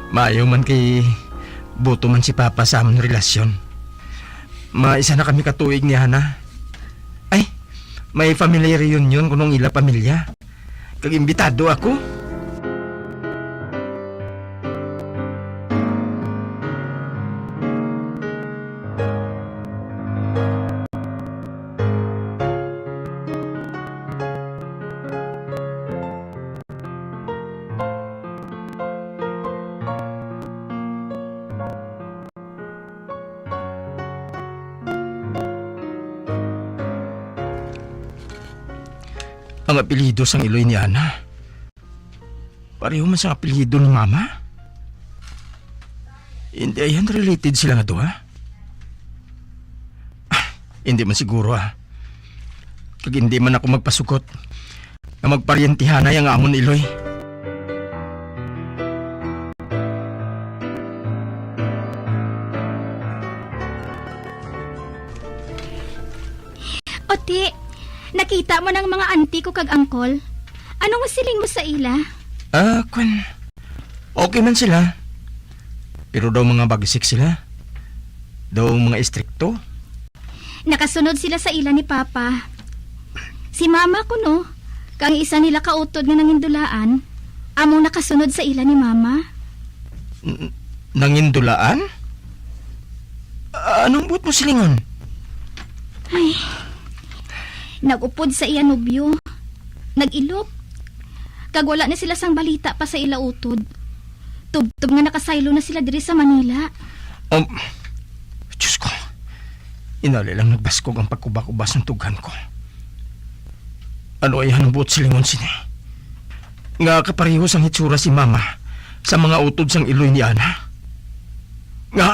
Maayo man kay buto man si Papa sa amon relasyon. Mga isa na kami ka tuig ni Ana. Ay, may family reunion kuno ang ila pamilya. Kag imbitado ako. Ang apelyido sang iloy ni Ana, pareho man sang apelyido ni Mama. Hindi ayan related sila nga duha? Ah, hindi man siguro, ah. Kag hindi man ako magpasugot nga magparyentehanay ang amon iloy. Oti, nakita mo na ang mga auntie ko kag uncle. Ano nga siling mo sa ila? Ah, kwan. Okay man sila. Pero daw mga bagsik sila. Daw mga istrikto. Nakasunod sila sa ila ni Papa. Si Mama kuno, kang isa nila ka utod nga nangindulaan, among nakasunod sa ila ni Mama. N-, nangindulaan? Anong buot mo silingon? Ay, nag-upod sa iya nobyo. Nag-ilop. Kag wala na sila sang balita pa sa ila utod. Tubtob nga nakasaylo na sila diri sa Manila. Um, Diyos ko, inali lang nagbaskog ang pagkuba-kuba sang tughan ko. Ano ay ang buot silingon sini? Nga kaparehos ang hitsura si Mama sa mga utod sang iloy ni Ana? Nga,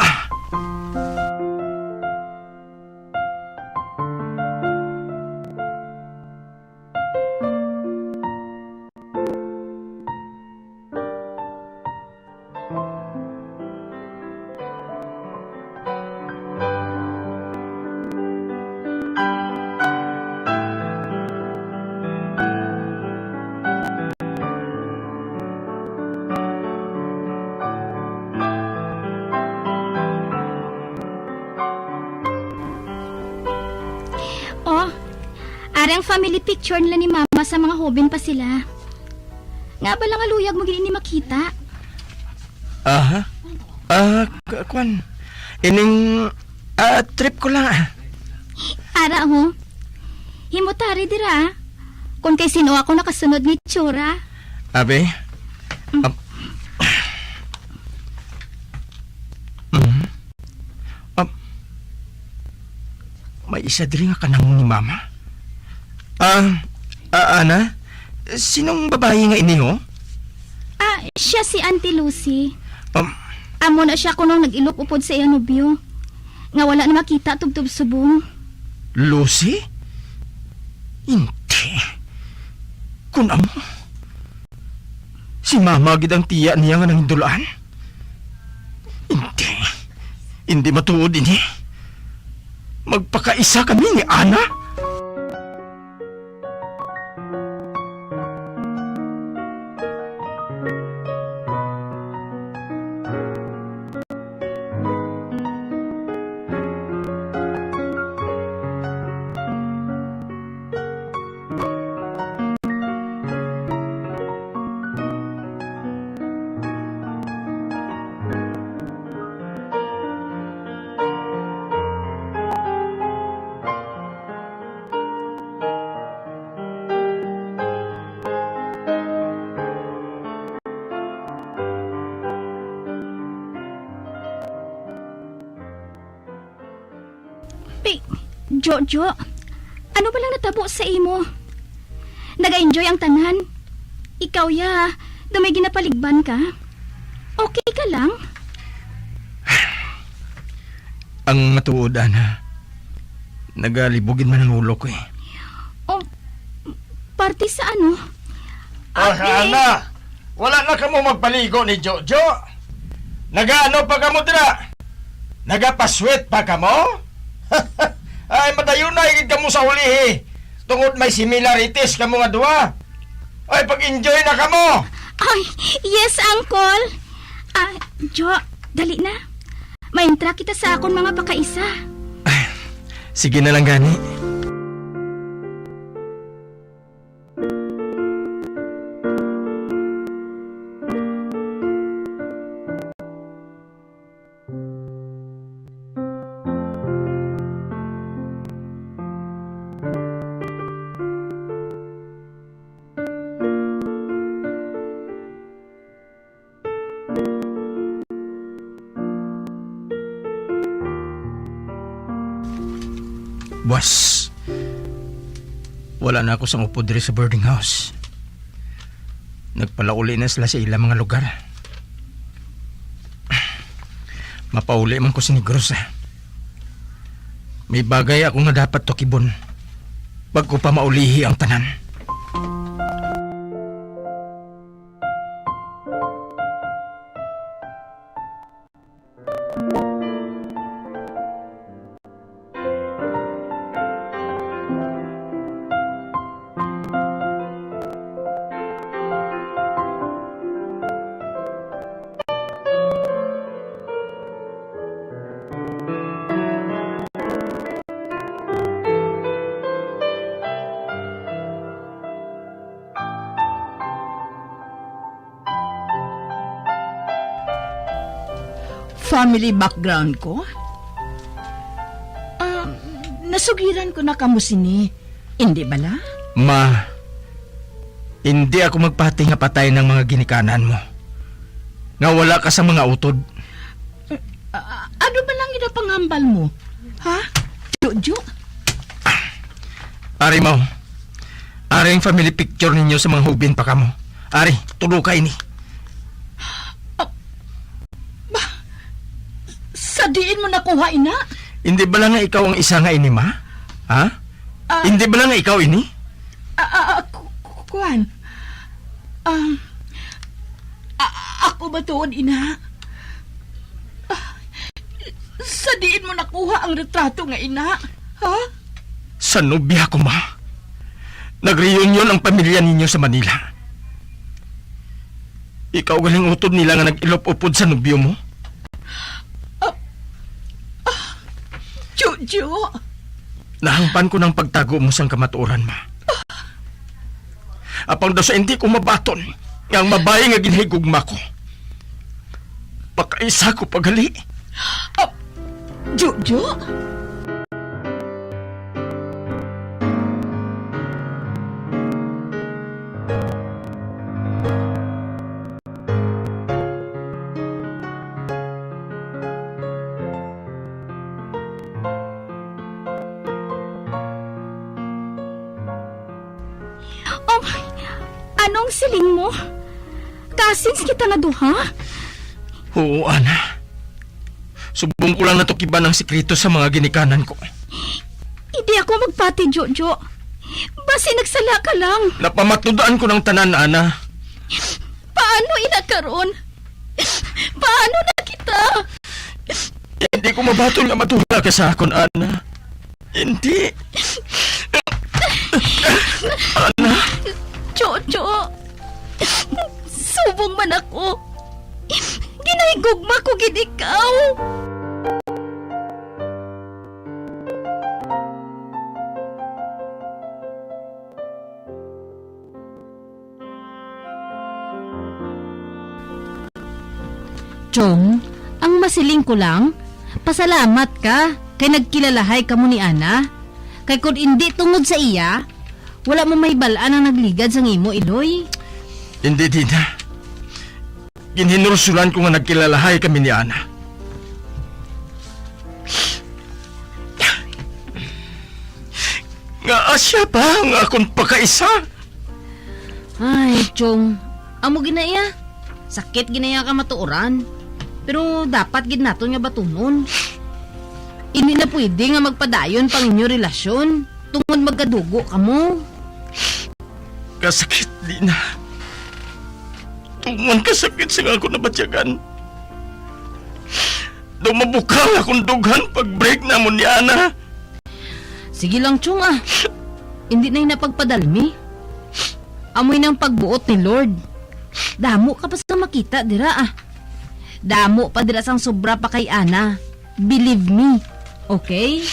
Oh, ari ang family picture nila ni Mama sa mga hoben pa sila. Nga ba lang nga luyag mo gid ini makita? Aha. Ah, k-, kwan. Ining, ah, trip ko lang, ah. Ara, ho. Himutari dira, ah. Kung kay sino ako nakasunod ni Chura. Abi? Mm. Ab-, mm. Ah, may isa diri nga kanang ni Mama. Ah, ah, Ana, sinong babayi nga ini, ho? Ah, siya si Auntie Lucy. Um, Amo na siya kunong nag-ilop upod sa iya nobyo, nga wala na makita tubtob subong. Lucy? Hindi. Kun amo, si Mama gid ang tiya niya nga nangindulaan? Hindi. Hindi matuod ini. Magpakaisa kami ni Ana? Pi-, Jojo, ano ba lang natabo sa imo? Nag-enjoy ang tanan. Ikaw ya, daw may ginapaligban ka. Okay ka lang? Ang matuod, Ana, nagalibog gid man ang ulo ko, eh. Oh, parte sa ano? Ah, Ate! Ana, wala na kamo magpaligo ni Jojo? Nagaano pa kamo dira? Nagapasweet pa kamo? Ay, madayunay gid kamo sa ulihi, tungod may similarities kamo nga duha. Ay, pag-enjoy na kamo! Ay, yes, Uncle. Ah, Jo, dali na. Maintra kita sa akon mga pakaisa. Sige na lang gani. Buas, wala na ako sang upod diri sa boarding house. Nagpalauli na sila sa ila mga lugar. Mapauli man ko sa Negros, ah. May bagay ako nga dapat tukibon bago pa maulihi ang tanan. Family background ko? Ah, nasugiran ko na kamo sini, indi bala? Ma, indi ako magpati nga patay ng mga ginikanan mo, nga wala ka sa mga utod. Ah, ano ba lang ginapangambal mo? Ha? Jojo? Ari mo. Ari ang family picture ninyo sa mga hubin pa kamo. Ari, tulo ka ini. Ah, ba, sa diin mo nakuha ina? Hindi ba lang nga ikaw ang isa nga ini, ma? Ha? Ah. Hindi ba lang nga ikaw ini? Ah, ah, ah, ku-, ku-, kuwan. Um, a-, ako ba tuod, ina? Ah, sa diin mo nakuha ang retrato nga ina? Ha? Sa nobya ko, ma. Nag-reunion ang pamilya ninyo sa Manila. Ikaw galing utod nila nga nag-ilop-upod sa nobyo mo? Ah, ah, Jojo. Nahangpan ko ng pagtago mo sang kamatuoran, ma. Apang daw sa hindi ko mabaton nga ang babayi nga ginhigugma ko, pakaisa ko pagali. Ah, Jojo? Oh, anong siling mo? Cousins kita nga duha? Oo, Ana. Subong ko lang natukiban ang sikreto sa mga ginikanan ko. Hindi ako magpati, Jojo. Basi nagsala ka lang. Napamatudan ko ng tanan, Ana. Paano ina karon? Paano na kita? Hindi ko mabaton nga madula ka sa akon, Ana. Hindi. Ana. Jojo, subong man ako. Ginahigugma ko gid ikaw. Chong, ang masiling ko lang, pasalamat ka kay nagkilalahay kamo ni Ana. Kay kon indi tungod sa iya, wala mo mahibal-an ang nagligad sang imo, Iloy. Hindi, Dina. Ginhinulsulan ko nga nagkilalahay kami ni Ana. Nga asya pa nga akon pakaisa. Ay, Chong, amo ginaya. Sakit ginaya ka matuoran. Pero dapat gid naton nga batunon. Hindi na pwede nga magpadayon pang inyo relasyon tungod magkadugo kamo. Kasakit, Dina. Tungon kasakit sa akon nabatyagan. Daw mabukal akong dughan pag-break namon ni Ana. Sige lang, Chong, ah. Hindi na ina pagpadalmi. Amoy nang pagbuot ni Lord. Damo ka pa sa makita dira, ah. Damo pa dira sang sobra pa kay ana. Believe me. Okay?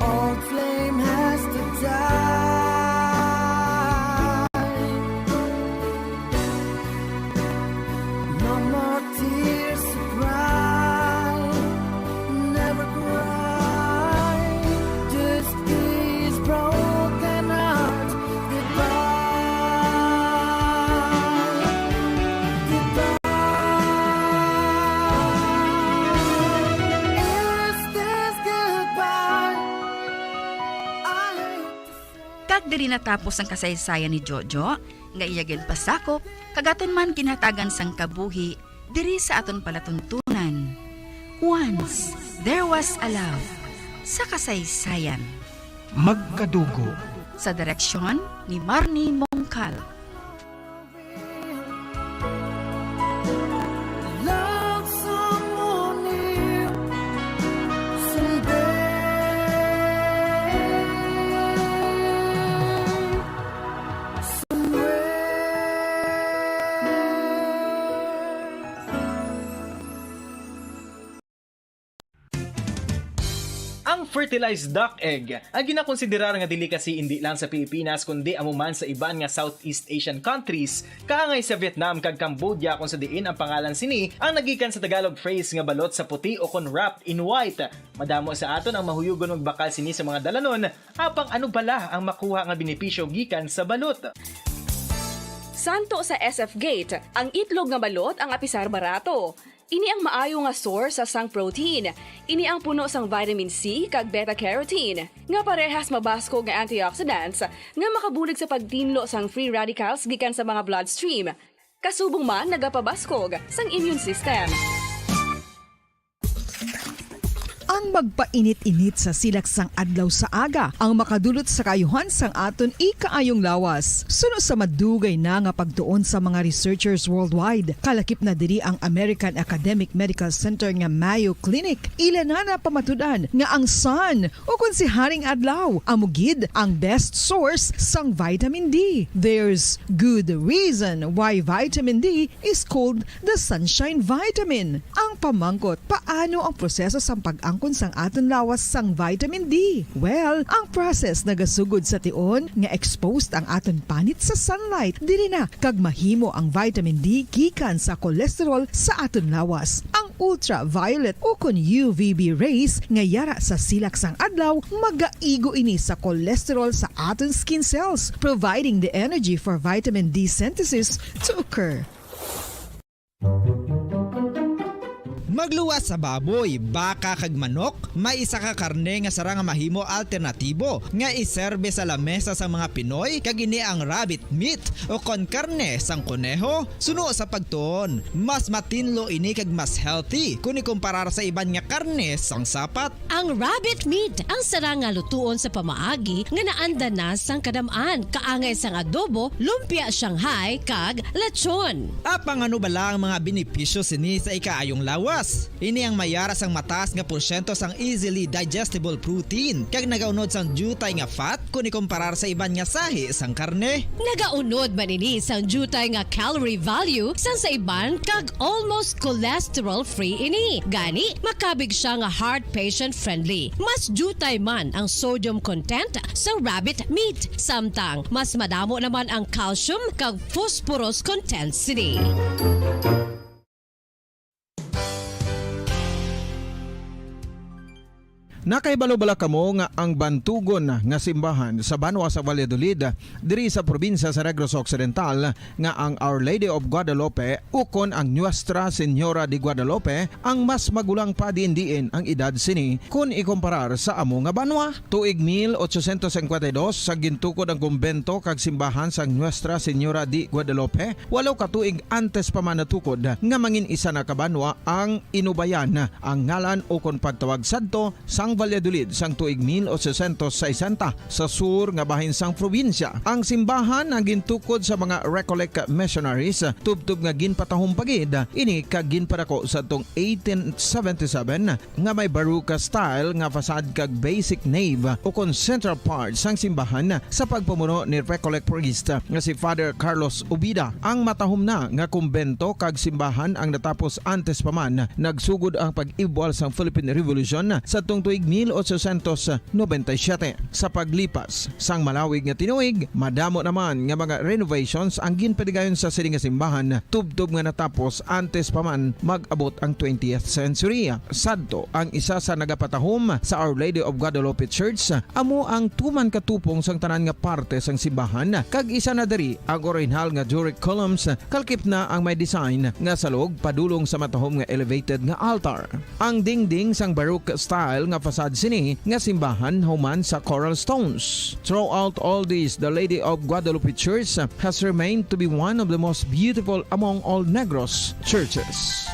Old flame has to die. No more tears to cry. Never cry. Just kiss broken heart goodbye. Goodbye. Is this goodbye? I hate to say. Kag diri natapos ang kasaysayan ni Jojo, nga iya ginpasakop, kag aton man ginhatagan sang kabuhi diri sa aton palatuntunan. Once There Was a Love sa kasaysayan. Magkadugo. Sa direksyon ni Marnie Mongkal. Love someone new someday, somewhere. Ang fertilized duck egg ay ginakonsiderar nga delicacy indi lang sa Pilipinas, kundi amo man sa iban nga Southeast Asian countries, kaangay sa Vietnam kag Cambodia, kung sa diin ang pangalan sini ang nagikan sa Tagalog phrase nga balot sa puti o kon wrapped in white. Madamo sa aton ang mahuyogon magbakal sini sa mga dalanon, apang ano bala ang makuha nga benepisyo gikan sa balot? Santo sa S F Gate, ang itlog nga balot ang apisar barato. Ini ang maayo nga source sa sang protein. Ini ang puno sang vitamin C kag beta carotene, nga parehas mabaskog nga antioxidants nga makabulig sa pagtinlo sang free radicals gikan sa mga bloodstream. Kasubong man nagapabaskog sang immune system. Ang magpainit-init sa silak sang adlaw sa aga ang makadulot sa kaayuhan sang aton ikaayong lawas. Suno sa madugay na nga pagtuon sa mga researchers worldwide, kalakip na diri ang American Academic Medical Center nga Mayo Clinic. Ila na napamatud-an nga ang sun, o kon si Haring Adlaw, amo gid ang best source sang vitamin D. There's good reason why vitamin D is called the sunshine vitamin. Ang pamangkot, paano ang proseso sang pag-angkon sang aton lawas sang vitamin D? Well, ang process nagasugod sa tion nga exposed ang aton panit sa sunlight. Diri na kag mahimo ang vitamin D gikan sa cholesterol sa aton lawas. Ang ultraviolet o kon U V B rays nga yara sa silak sang adlaw, magaigo ini sa cholesterol sa aton skin cells, providing the energy for vitamin D synthesis to occur. Magluwas sa baboy, baka kag manok, may isa ka karne nga sarang nga mahimo alternatibo nga iserbe sa lamesa sa mga Pinoy, kag ini ang rabbit meat o kon karne sang koneho. Suno sa pagtuon, mas matinlo ini kag mas healthy kon ikumparar sa iban nga karne sang sapat. Ang rabbit meat ang sarang nga lutuon sa pamaagi nga naanda na sang kadam-an, kaangay sang adobo, lumpia Shanghai, kag lechon. Apang ano bala ang mga benepisyo sini sa ikaayong lawas? Ini ang mayara sang mataas nga porsyento sang easily digestible protein, kag nagaunod sang diutay nga fat kon ikumparar sa iban nga sahi sang karne. Nagaunod man ini sang diutay nga calorie value sang sa iban, kag almost cholesterol-free ini. Gani, makabig siya nga heart patient-friendly. Mas diutay man ang sodium content sa rabbit meat, samtang mas madamo naman ang calcium kag phosphorus content sini. Nakahibalo bala kamo nga ang bantugon nga simbahan sa banwa sa Valladolid, diri sa probinsya sa Negros Occidental, nga ang Our Lady of Guadalupe ukon ang Nuestra Señora de Guadalupe ang mas magulang pa diin-diin ang edad sini kon ikumparar sa amo nga banwa? Tuig mil ochocientos cincuenta y dos sa gintukod ang kumbento kag simbahan sang Nuestra Señora de Guadalupe, walo ka tuig antes pa man natukod nga mangin isa na ka banwa ang Inubayan, ang ngalan ukon pagtawag sadto sang Valladolid sang tuig mil ochocientos sesenta sa sur nga bahin sang probinsya. Ang simbahan ang gintukod sa mga Recollect missionaries, tubtob nga ginpatahom pa gid ini kag ginpadako sadtong eighteen seventy-seven, nga may Baroque style nga facade kag basic nave ukon central part sang simbahan sa pagpamuno ni Recollect priest nga si Father Carlos Ubida. Ang matahom na nga kumbento kag simbahan ang natapos antes pa man nagsugod ang pag-ibwal sang Philippine Revolution sadtong tuig mil ochocientos noventa y siete. Sa paglipas sang malawig nga tinuig, madamo naman nga mga renovations ang ginpadigayon sa sini nga simbahan, tubtob nga natapos antes pa man mag-abot ang twentieth century. Sadto, ang isa sa nagapatahom sa Our Lady of Guadalupe Church amo ang tuman ka tupong sang tanan nga parte sang simbahan, kag isa na diri ang orihinal nga Doric columns, kalkip na ang may design nga salog padulong sa matahom nga elevated nga altar. Ang dingding sang Baroque style nga facade sini nga simbahan human sa coral stones. Throughout all this, the Lady of Guadalupe Church has remained to be one of the most beautiful among all Negros churches.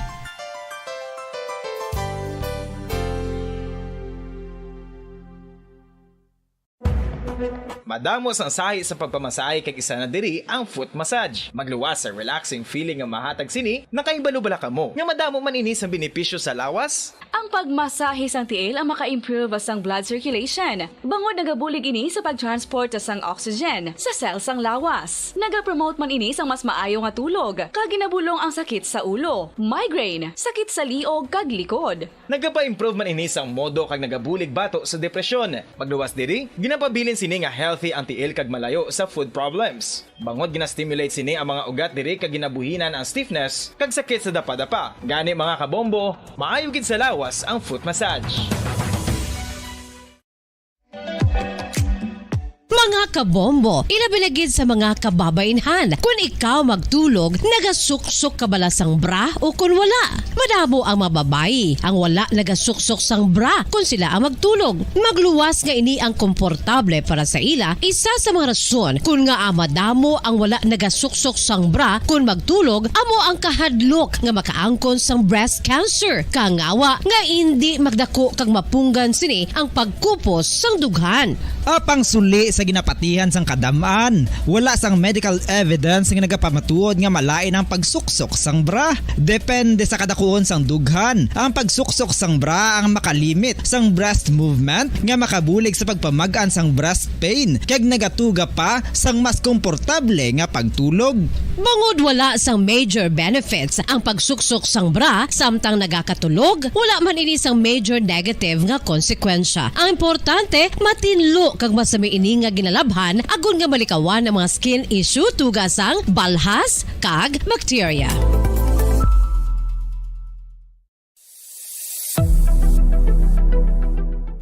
Madamo sang sahi sa pagpamasahe kag isa na diri ang foot massage. Magluwas sa relaxing feeling nga mahatag sini, nakahibalo bala kamo nga madamo man ini sang benepisyo sa lawas? Ang pagmasahe sang tiil ang maka-improve sang blood circulation, bangod nagabulig ini sa pag-transport sang oxygen sa cell sang lawas. Nagapromote man ini sang mas maayo nga tulog, kag ginabulong ang sakit sa ulo, migraine, sakit sa liog, kag likod. Nagapa-improve man ini sang modo kag nagabulig bato sa depresyon. Magluwas diri, ginapabilin sini nga healthy ang tiil kag malayo sa foot problems. Bangod gina-stimulate sini ang mga ugat diri kag ginabuhinan ang stiffness kag sakit sa dapadapa. Gani, mga kabombo, maayo gid sa lawas ang foot massage. Mga kabombo, ilabi na gid sa mga kababainhan, kun ikaw magtulog, nagasuksok ka bala sang bra o kun wala? Madamo ang mga babayi ang wala nagasuksok sang bra kun sila ang magtulog. Magluwas nga ini ang komportable para sa ila, isa sa mga rason kun ngaa madamo ang wala nagasuksok sang bra kun magtulog amo ang kahadlok nga makaangkon sang breast cancer. Kangawa nga indi magdako kag mapunggan sini ang pagkupos sang dughan. Apang suli sa ginapatihan sang kadam-an, wala sang medical evidence nga nagapamatuod nga malain ang pagsuksok sang bra. Depende sa kadakuon sang dughan, ang pagsuksok sang bra ang makalimit sang breast movement nga makabulig sa pagpamag-an sang breast pain kag nagatuga pa sang mas komportable nga pagtulog. Bangod wala sang major benefits ang pagsuksok sang bra samtang nagakatulog, wala man ini sang major negative nga konsekwensya. Ang importante, matinlo kag masami ini nga ginalabhan agod nga malikawan ang mga skin issue tuga sang balhas kag bakterya.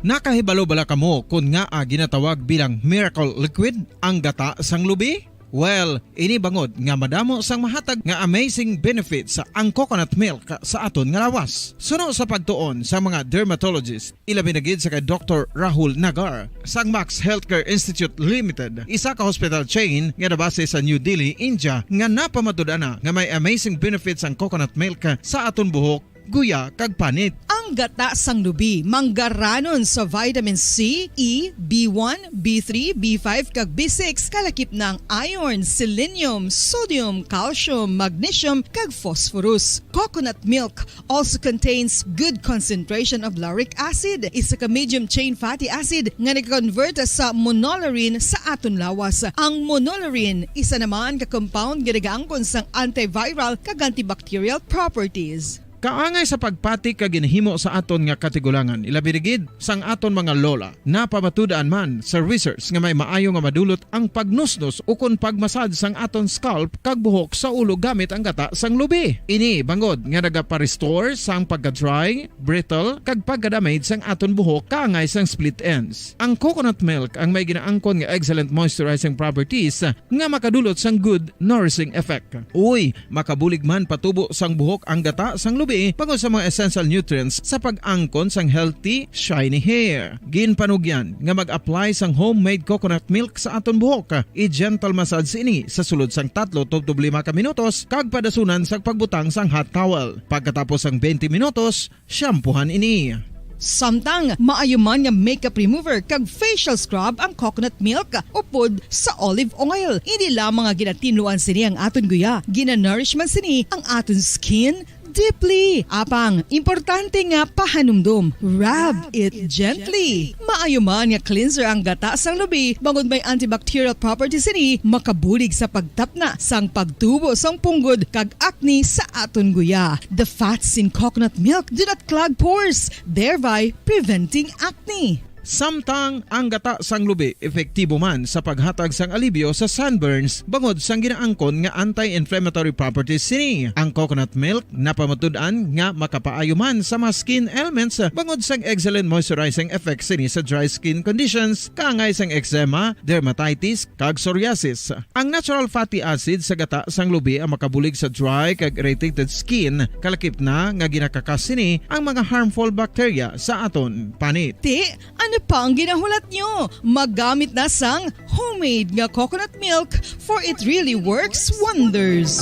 Nakahibalo bala kamo kon ngaa ginatawag bilang miracle liquid ang gata sang lubi? Well, ini bangod nga madamo sang mahatag nga amazing benefits ang coconut milk sa aton nga lawas. Suno sa pagtuon sa mga dermatologist, ilabi na gid sa kay Doktor Rahul Nagar sang Max Healthcare Institute Limited, isa ka hospital chain nga nabase sa New Delhi, India, nga napamatud-an na nga may amazing benefits ang coconut milk sa aton buhok, guya, kag panit. Ang gata sang lubi manggaranon sa vitamin C, E, B one, B three, B five, kag B six, kalakip na ang iron, selenium, sodium, calcium, magnesium, kag phosphorus. Coconut milk also contains good concentration of lauric acid, isa ka medium chain fatty acid nga nag-convert sa monolaurin sa aton lawas. Ang monolaurin, isa naman ka compound nga nagaangkon sang antiviral kag antibacterial properties. Kaangay sa pagpati kag ginahimo sa aton nga katigulangan, ilabi na gid sang aton mga lola. Napamatud-an man sa research nga may maayo nga madulot ang pagnusnos ukon pagmasad sang aton scalp kag buhok sa ulo gamit ang gata sang lubi. Ini bangod nga nagapa-restore sang pagka-dry, brittle, kag pagka-damage sang aton buhok kaangay sang split ends. Ang coconut milk ang may ginaangkon nga excellent moisturizing properties nga makadulot sang good nourishing effect. Uy, makabulig man patubo sang buhok ang gata sang lubi bangod sa mga essential nutrients sa pag-angkon sang healthy, shiny hair. Ginpanugyan nga mag-apply sang homemade coconut milk sa aton buhok. I-gentle massage ini sa sulod sang tatlo tubtob lima ka minutos kag padasunan sang pagbutang sang hot towel. Pagkatapos sang twenty minutos, shampoohan ini. Samtang maayo man nga makeup remover kag facial scrub ang coconut milk upod sa olive oil. Hindi lamang nga ginatinluan sini ang aton guya, ginanourish man sini ang aton skin deeply. Apang, importante nga pahanumdom, rub it gently. Maayo man nga cleanser ang gata sang lubi bangod may antibacterial properties sini, makabulig sa pagtapna sang pagtubo sang punggod kag acne sa aton guya. The fats in coconut milk do not clog pores, thereby preventing acne. Samtang ang gata sang lubi epektibo man sa paghatag sang alibyo sa sunburns bangod sang ginaangkon nga anti-inflammatory properties sini, ang coconut milk napamatud-an nga makapaayo man sa mga skin ailments bangod sang excellent moisturizing effects sini sa dry skin conditions, kaangay sang eczema, dermatitis, kag psoriasis. Ang natural fatty acid sa gata sang lubi ang makabulig sa dry kag irritated skin, kalakip na nga ginakakas sini ang mga harmful bacteria sa aton panit. Ti, ano pa ang ginahulat nyo? Magamit na sang homemade nga coconut milk, for it really works wonders.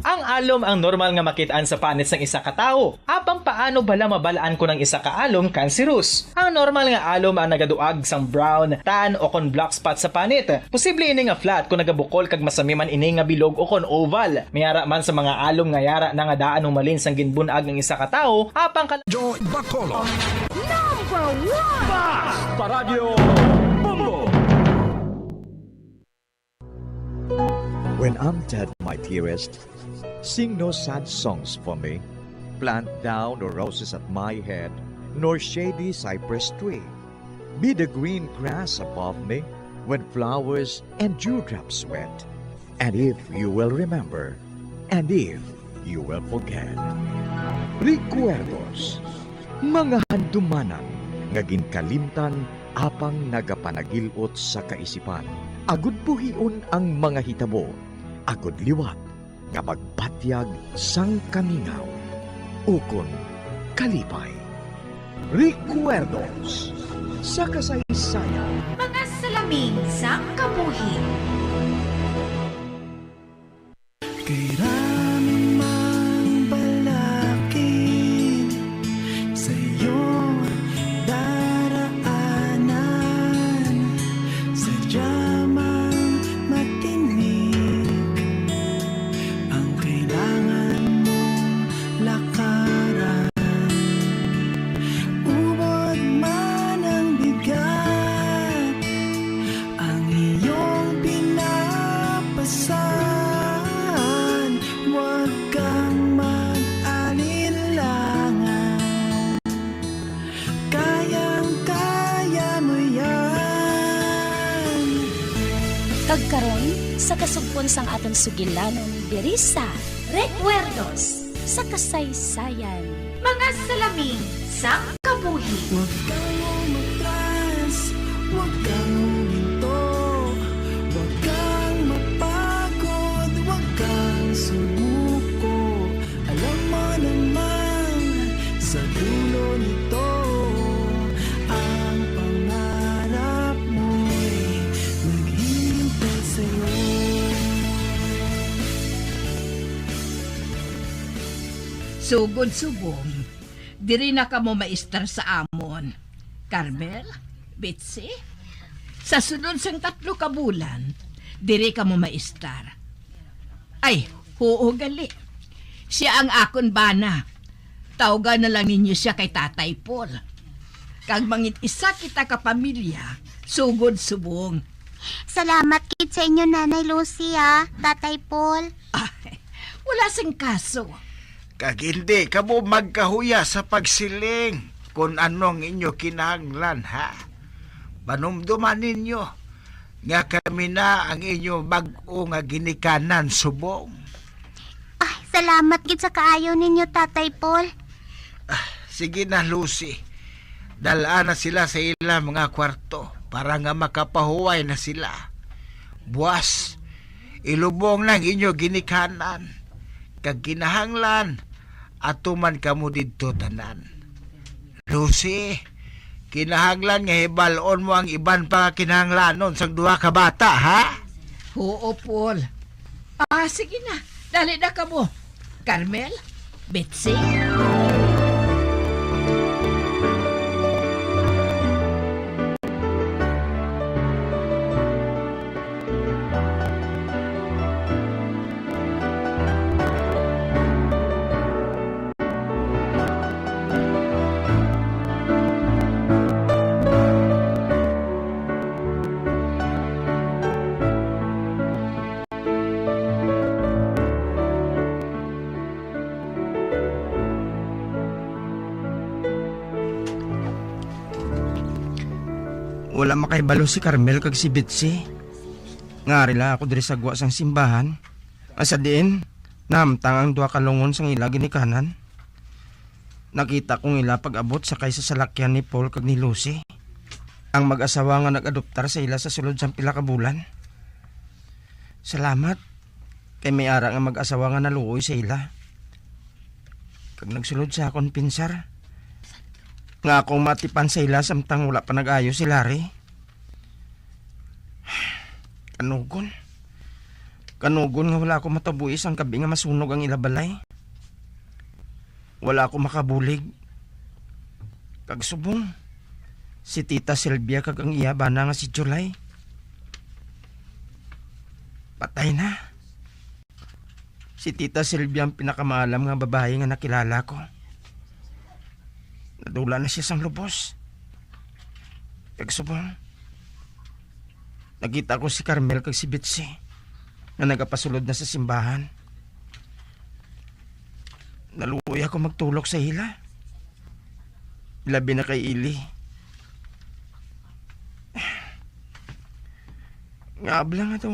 Ang alom ang normal nga makit-an sa panit sang isa ka tawo. Apang paano bala mabal-an kon ang isa ka alom cancerous? Ang normal nga alom ang nagaduag sang brown, tan, o kon black spot sa panit. Posible ini nga flat kon nagabukol kag masami man ini nga bilog o kon oval. May ara man sa mga alom nga yara na nga daan humalin sang ginbun-ag ang isa ka tawo, apang kal- Joy Bacolod. Number one! Basta Radyo Bombo! When I'm dead, my dearest, sing no sad songs for me. Plant thou no roses at my head, nor shady cypress tree. Be the green grass above me when flowers and dewdrops wet. And if you will remember, and if you will forget. Recuerdos, mga handumanan nga ginkalimtan apang nagapanagil-ot sa kaisipan, agud buhion ang mga hitabo, agud liwat nga magbatyag sang kamingaw ukon kalipay. Recuerdos sa kasaysayan. Mga salamin sang kabuhi. Kay rami mang balakid sa iyong daraanan, sadya mang matinik ang kailangan mo lakaran. Ubod man ang bigat, ang iyong pinapasan, huwag kang mag-alinlangan. Kayang-kaya mo yan. Kag karon, sa kasugpon sang aton sugilanon diri sa Recuerdos sa Kasaysayan. Mga salamin sang kabuhi. Huwag kang umatras, huwag kang huminto, huwag kang mapagod, huwag kang sumuko. Alam mo naman, sa dulo nito, ang pangarap mo'y naghihintay sa'yo. Sugod subong, diri na kamo maestar sa amon. Carmel, Betsy, sa sulod sang tatlo ka bulan, diri kamo maestar. Ay, huo gali. Sia ang akon bana. Tawga na lang ninyo sia kay Tatay Paul. Kag mangin-isa kita ka pamilya, sugod subong. Salamat gid sa inyo, Nanay Lucy, ha, Tatay Paul. Ay, wala sing kaso. Kag hindi kamo magkahuya sa pagsiling kon ano ang inyo kinahanglan, ha? Panumdoman ninyo nga kami na ang inyo bag-o nga ginikanan subong. Ay, salamat gid sa kaayo ninyo, Tatay Paul. Ah, sige na, Lucy. Dal-a na sila sa ila mga kwarto para nga makapahuway na sila. Buas, ilubong na ang inyo ginikanan, kag kinahanglan atuman kamo didto tanan. Lucy, kinahanglan nga hibal-on mo ang iban pa nga kinahanglanon sang duha ka bata, ha? Oo, Paul. Ah, sige na. Dali na kamo. Carmel, Betsy? Wala makahibalo si Carmel kag si Betsy nga ari lang ako diri sa gwa sang simbahan, nga sa diin nahamtang ang duha ka lungon sang ila ginikanan. Nakita ko ang ila pag-abot sakay sa salakyan ni Paul kag ni Lucy, ang mag-asawa nga nag-adoptar sa ila sa sulod sang pila ka bulan. Salamat, kay may ara nga mag-asawa nga naluoy sa ila. Kag nagsulod sa akon pinsar nga akong matipan sa ila samtang wala pa nag-ayo si Larry. Kanugon. Kanugon nga wala ako matabuhi sang gabi nga masunog ang ila balay. Wala ako makabulig. Kag subong, si Tita Sylvia kag ang iya bana nga si July, patay na. Si Tita Sylvia ang pinakamaalam nga babayi nga nakilala ko. Nadula na sia sang lubos. Kag subong, nakita ko si Carmel kag si Betsy nga nagapasulod na sa simbahan. Naluoy ako magtulok sa ila, labi na kay Eli. Nga abla nga daw,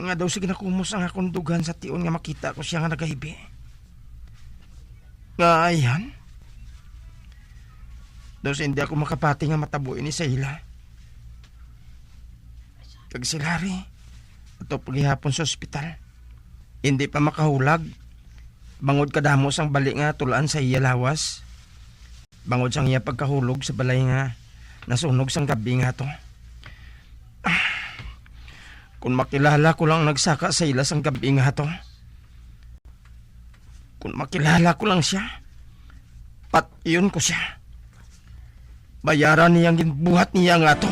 nga daw sige nakumos ang akong dughan sa tion nga makita ko sia nga nagahibi. Nga ayhan? Daw sa hindi ako makapati nga matabo ini sa ila. Kag si Larry, ato pa gihapon sa ospital. Hindi pa makahulag, bangod kadamo sang bali nga tulaan sa iya lawas. Bangod sang iya pagkahulog sa balay nga nasunog sang gabi nga to. Ah, kung makilala ko lang ang nagsaka sa ila sang gabi nga to. Kung makilala ko lang sia, patyon ko sia. Bayaran niya ang ginbuhat niya nga to.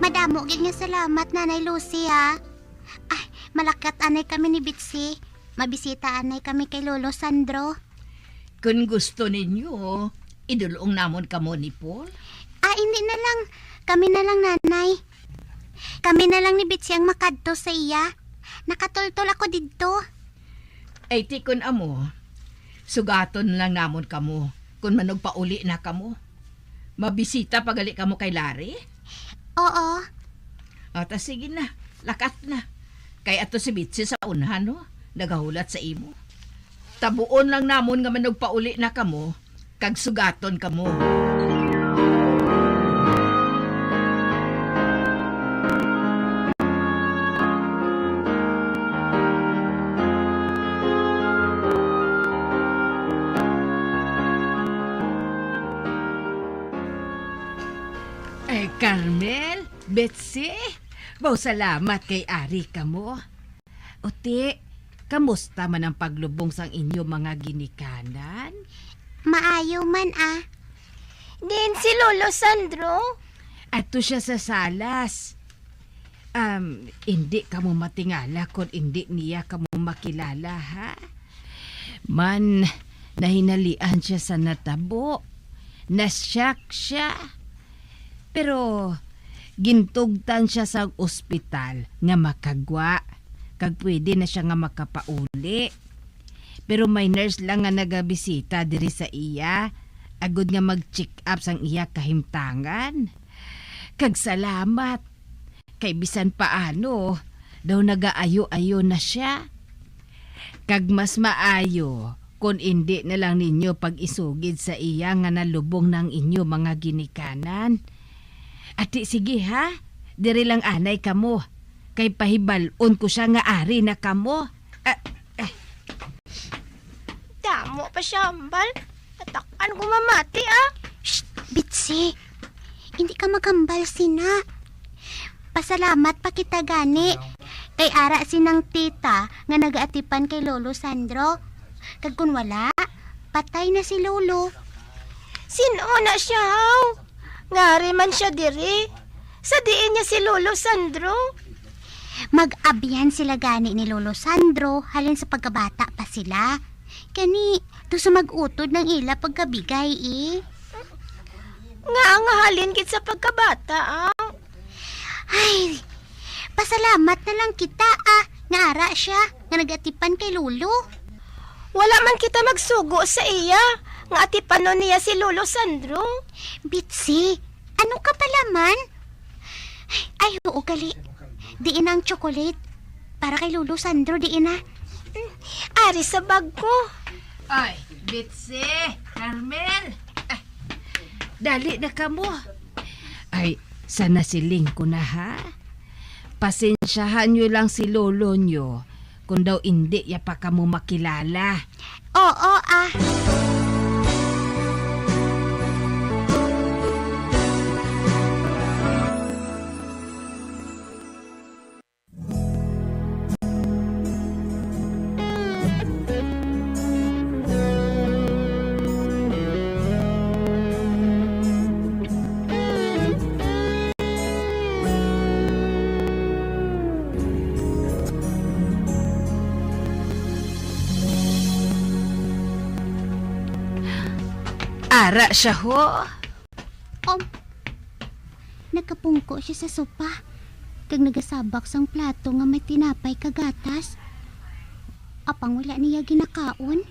Madamo gid nga salamat, Nanay Lucy, ha. Ay, malakat anay kami ni Bitsy. Mabisita anay kami kay Lolo Sandro. Kon gusto ninyo, idulong namon kamo ni Paul. Ah, hindi na lang. Kami na lang, Nanay. Kami na lang ni Bitsy ang makadto sa iya. Nakatultol ako didto. Ay, ti kon amo, sugaton lang namon kamo kon manugpauli na kamo. Mabisita pa gali kamo kay Larry? Oo. O, ta sige na, lakat na. Kay ato si Bitsy sa unhan, no? Nagahulat sa imo. Tabuon lang namon nga manugpauli na kamo, kag sugaton kamo. Ay, Carmel, Betsy, baw salamat kay ari kamo. Uti, kamusta man ang paglubong sang inyo mga ginikanan? Maayo man, ah. Diin si Lolo Sandro? Adto siya sa salas. Um, indi kamo matingala kon indi niya kamo makilala, ha? Man, nahinalian siya sa natabo. Nasyak siya. Pero gintugtan siya sa ospital nga makagwa, kag pwede na siya nga makapauli. Pero may nurse lang nga nagabisita diri sa iya, agod nga mag-check up sang iya kahimtangan. Kag salamat, kay bisan paano, daw nagaayo-ayo na siya. Kag mas maayo kon indi na lang ninyo pag-isugid sa iya nga nalubong na ang inyo mga ginikanan. Ati, sige ha, diri lang anay kamo, kay pahibal-on ko sia nga ari na kamo. Ah, ah. Damo pa siya, ambal. Tatak-an ko mamati, ah. Shh! Bitsi, hindi ka maghambal sina. Pasalamat pa kita gani. Kay ara sinang tita nga nagaatipan kay Lolo Sandro. Kag kun wala, patay na si Lolo. Sin-o na siya, haw? Ngari man siya diri. Sa diin niya si Lolo Sandro? Mag-abyan sila gani ni Lolo Sandro halin sa pagkabata pa sila. Kani, to sa mag-utod ng ila pagkabigay, eh. Nga ang halin gid sa pagkabata, ah. Ay, pasalamat na lang kita, ah, nga ara siya nga nagatipan kay Lolo. Wala man kita magsugo sa iya nga atipanon niya si Lolo Sandro. Bitsi, ano ka pala man? Ay, oo, gali. Diin ang chocolate. Para kay Lolo Sandro, diin na. Mm, ari sa bag ko. Ay, Bitsi, Carmel. Ah, dali na kamo. Ay, sana siling ko na, ha? Pasensyahan nyo lang si lolo nyo kung daw indi ya pa kamo makilala. Oo, ah. Ara siya, ho. Um, nakapungko siya sa sopa, kag nagasabak sang plato nga may tinapay kag gatas. Apang wala niya ginakaon,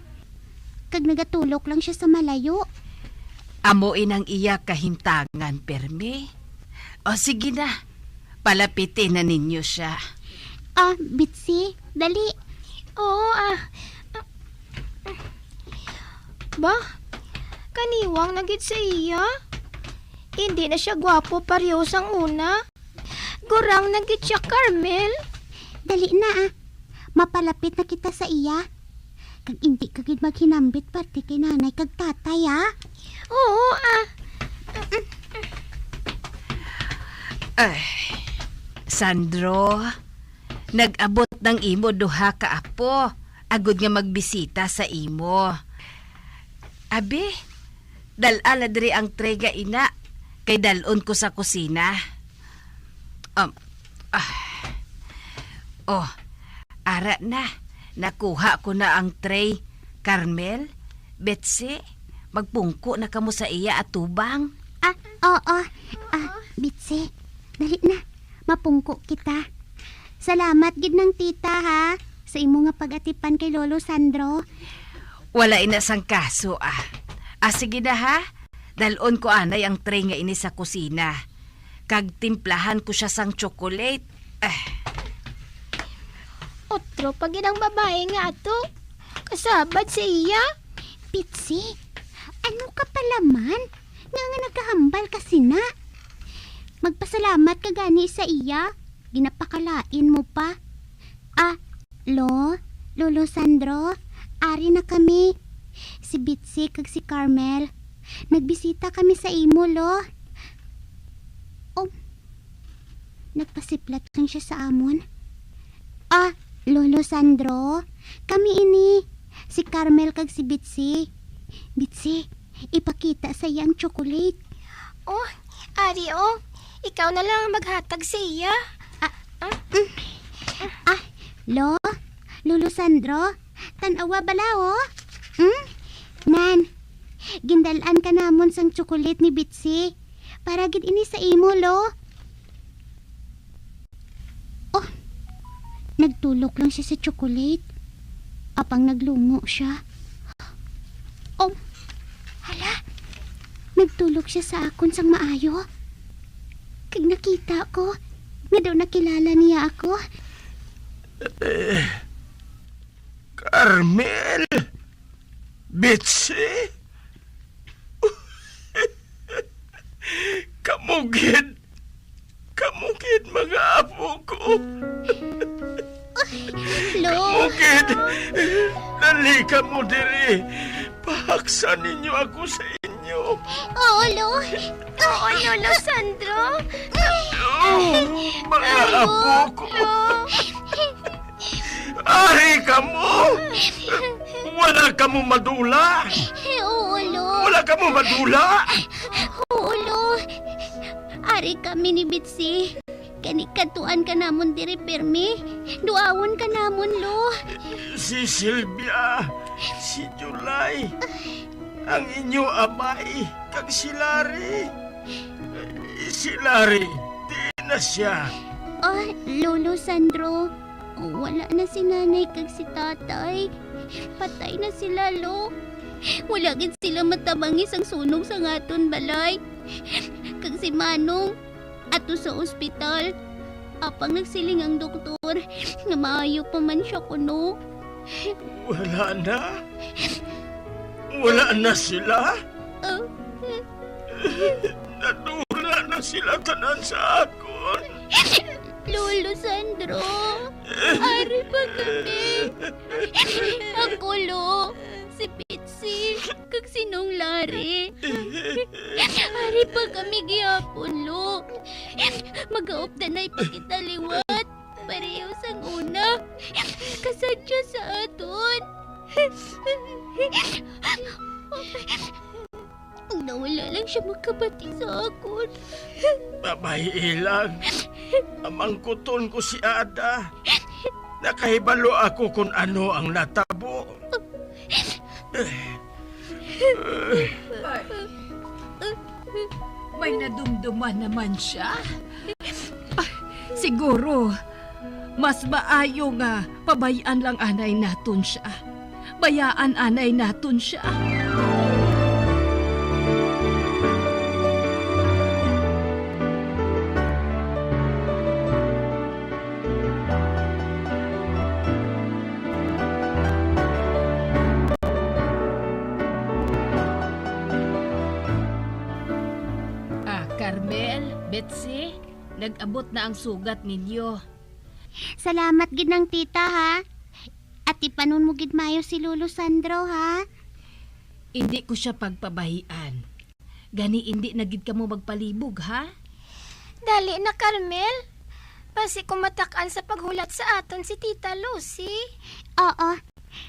kag nagatulok lang siya sa malayo. Amo inang iya kahimtangan, permi. O, sige na, palapiti na ninyo siya. Ah, Bitsi, dali. Oo, ah. Ba, kaniwang na gid sa iya. Hindi na siya gwapo pareho sang una. Gurang na gid siya, Carmel. Dali na, ah. Mapalapit na kita sa iya. Kag indi ka gid maghinambit parte kay nanay kag tatay, ah. Oo, ah. Ay, Sandro, nag-abot nang imo duha ka apo agod nga magbisita sa imo. Abi, dal-a na diri ang tray nga ina, kay dal-on ko sa kusina. Um, ah. Oh, ara na. Nakuha ko na ang tray. Carmel, Betsy, magpungko na kamo sa iya atubang. Ah, oo. Ah, Bitsy, dali na. Mapungko kita. Salamat gid nang tita, ha, sa imo nga pag-atipan kay Lolo Sandro. Wala ina sang kaso, ah. Ah, sige na, ha. Dal-on ko anay ang tray nga ini sa kusina. Kag timplahan ko siya sang chocolate. Ah. Otro pa gid ang babae nga ato. Kasabad sa iya. Pitsi, ano ka pala man? Nga nga nagkahambal ka sina? Magpasalamat ka gani sa iya. Ginapakalain mo pa. Ah, Lo, Lolo Sandro, ari na kami. Si Bitsy kag si Carmel. Nagbisita kami sa imo, Lo. Oh, nagpasiplat lang siya sa amon. Ah, Lolo Sandro, kami ini, si Carmel kag si Bitsy. Bitsy, ipakita sa iya ang chocolate. Oh, ari, oh. Ikaw na lang ang maghatag sa iya. Ah, ah. Mm. Ah, Lo, Lolo Sandro, tan-awa bala, oh. Hmm? Nan, gindal-an ka namon sang chocolate ni Bitsy. Para gid ini sa imo, Lo. Oh, nagtulok lang siya sa chocolate. Apang naglungo siya. Oh, hala, nagtulok siya sa akon sang maayo. Kag nakita ko nga daw nakilala niya ako. Eh, Carmel! Betsy? Kamo gid, kamo gid, mga apo ko. Lo. Kamo gid, dali kamo diri. Pahaksan ninyo ako sa inyo. Oo, Lo. Oo, Lolo Sandro. Oh, mga Lo, apo ko. Lo. Ari kamo! Wala kamo madula! Oo, Lo. Wala kamo madula! Oo, Lo. Ari kami ni Bitsy. Kani, kadtuan ka namon diri pirmi. Duawon ka namon, Lo. Si Silvia, si July, ang inyo amay, kag si Larry. Si Larry, diin na sia? Ah, Lolo Sandro, wala na si Nanay kag si Tatay. Patay na sila, Lo. Wala gid sila matabangi sang sunog sang aton balay. Kag si Manong, ato sa ospital. Apang nagsiling ang doktor nga maayo pa man sia kuno. Wala na? Wala na sila? Ah. Nadula na sila tanan sa akon. Lolo Sandro, ari pa kami. Ako, Lo, si Bitsy, kag si Nong Larry. Ari pa kami gihapon, Lo. Magaupdanay pa kita liwat. Pareho sang una, kasadya sa aton. Nawala lang siya makabati sa akon. Mabay-i lang. Amangkuton ko si Ada. Nakahibalo ako kon ano ang natabo. Ay, may nadumduman naman siya. Ah, siguro, mas maayo nga pabay-an lang anay naton siya. Bayaan anay naton siya. Ah, Carmel, Betsy, nag-abot na ang sugat ninyo. Salamat gid nang tita, ha? Atipanon mo gid maayo si Lolo Sandro, ha? Indi ko sia pagpabahian. Gani indi na gid kamo magpalibog, ha? Dali na, Carmel. Basi ko matak-an sa paghulat sa aton si Tita Lucy. Oo.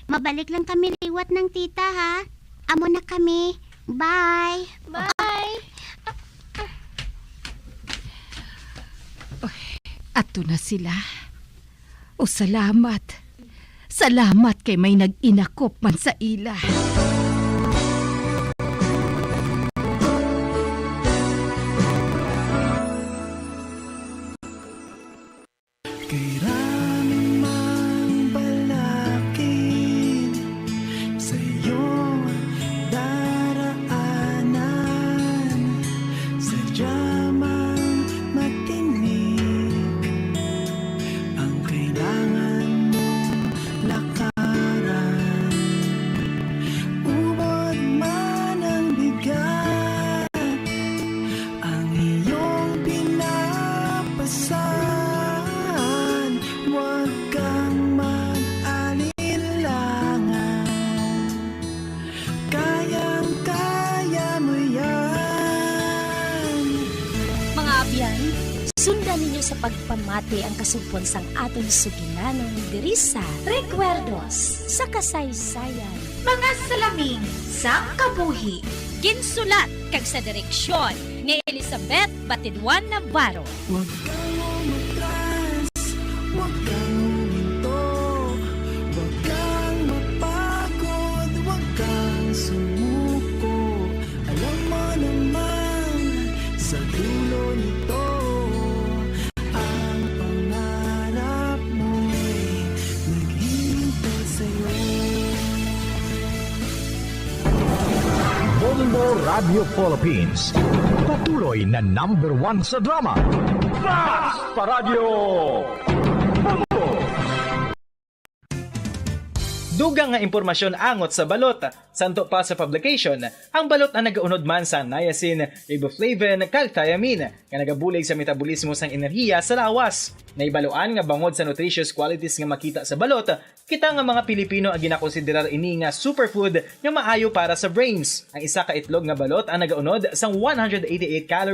Mabalik lang kami liwat nang tita, ha? Amo na kami. Bye. Bye. Ato na sila. O, salamat. Salamat kay may nag-inakop man sa ila. Kay rami mang balakid sa iyong daraanan, sadya mang matinik ang kailangan mong lakaran. Ubod man ang bigat, ang iyong pinapasan, huwag kang mag-alinlangan. Kayang-kaya mo yan. Mga abyan, sundan ninyo sa pagpamati ang kasugpon sang aton suginanong diri sa Recuerdos sa Kasaysayan. Mga Salamin sang Kabuhi. Ginsulat kag sa direksyon ni Elizabeth Batiduan Navarro. Huwag kang umatras, huwag kang huminto, huwag kang mapagod, huwag kang sumuko. Alam mo naman, sa dulo nito, ang pangarap mo'y naghihintay sa'yo. Bombo Radio Philippines, patuloy na number one sa drama. Fast Paradyo! Bombo! Dugang nga impormasyon angot sa balot. Santo pa sa publication, ang balot ang nagaunod man sa niacin, riboflavin, kag thiamine, nga nagabulig sa metabolismo sang enerhiya sa lawas. Naibaluan nga bangod sa nutritious qualities nga makita sa balot, kita nga mga Pilipino ang ginakonsiderar ini nga superfood nga maayo para sa brains. Ang isa ka itlog nga balot ang nagaunod sang one hundred eighty-eight calories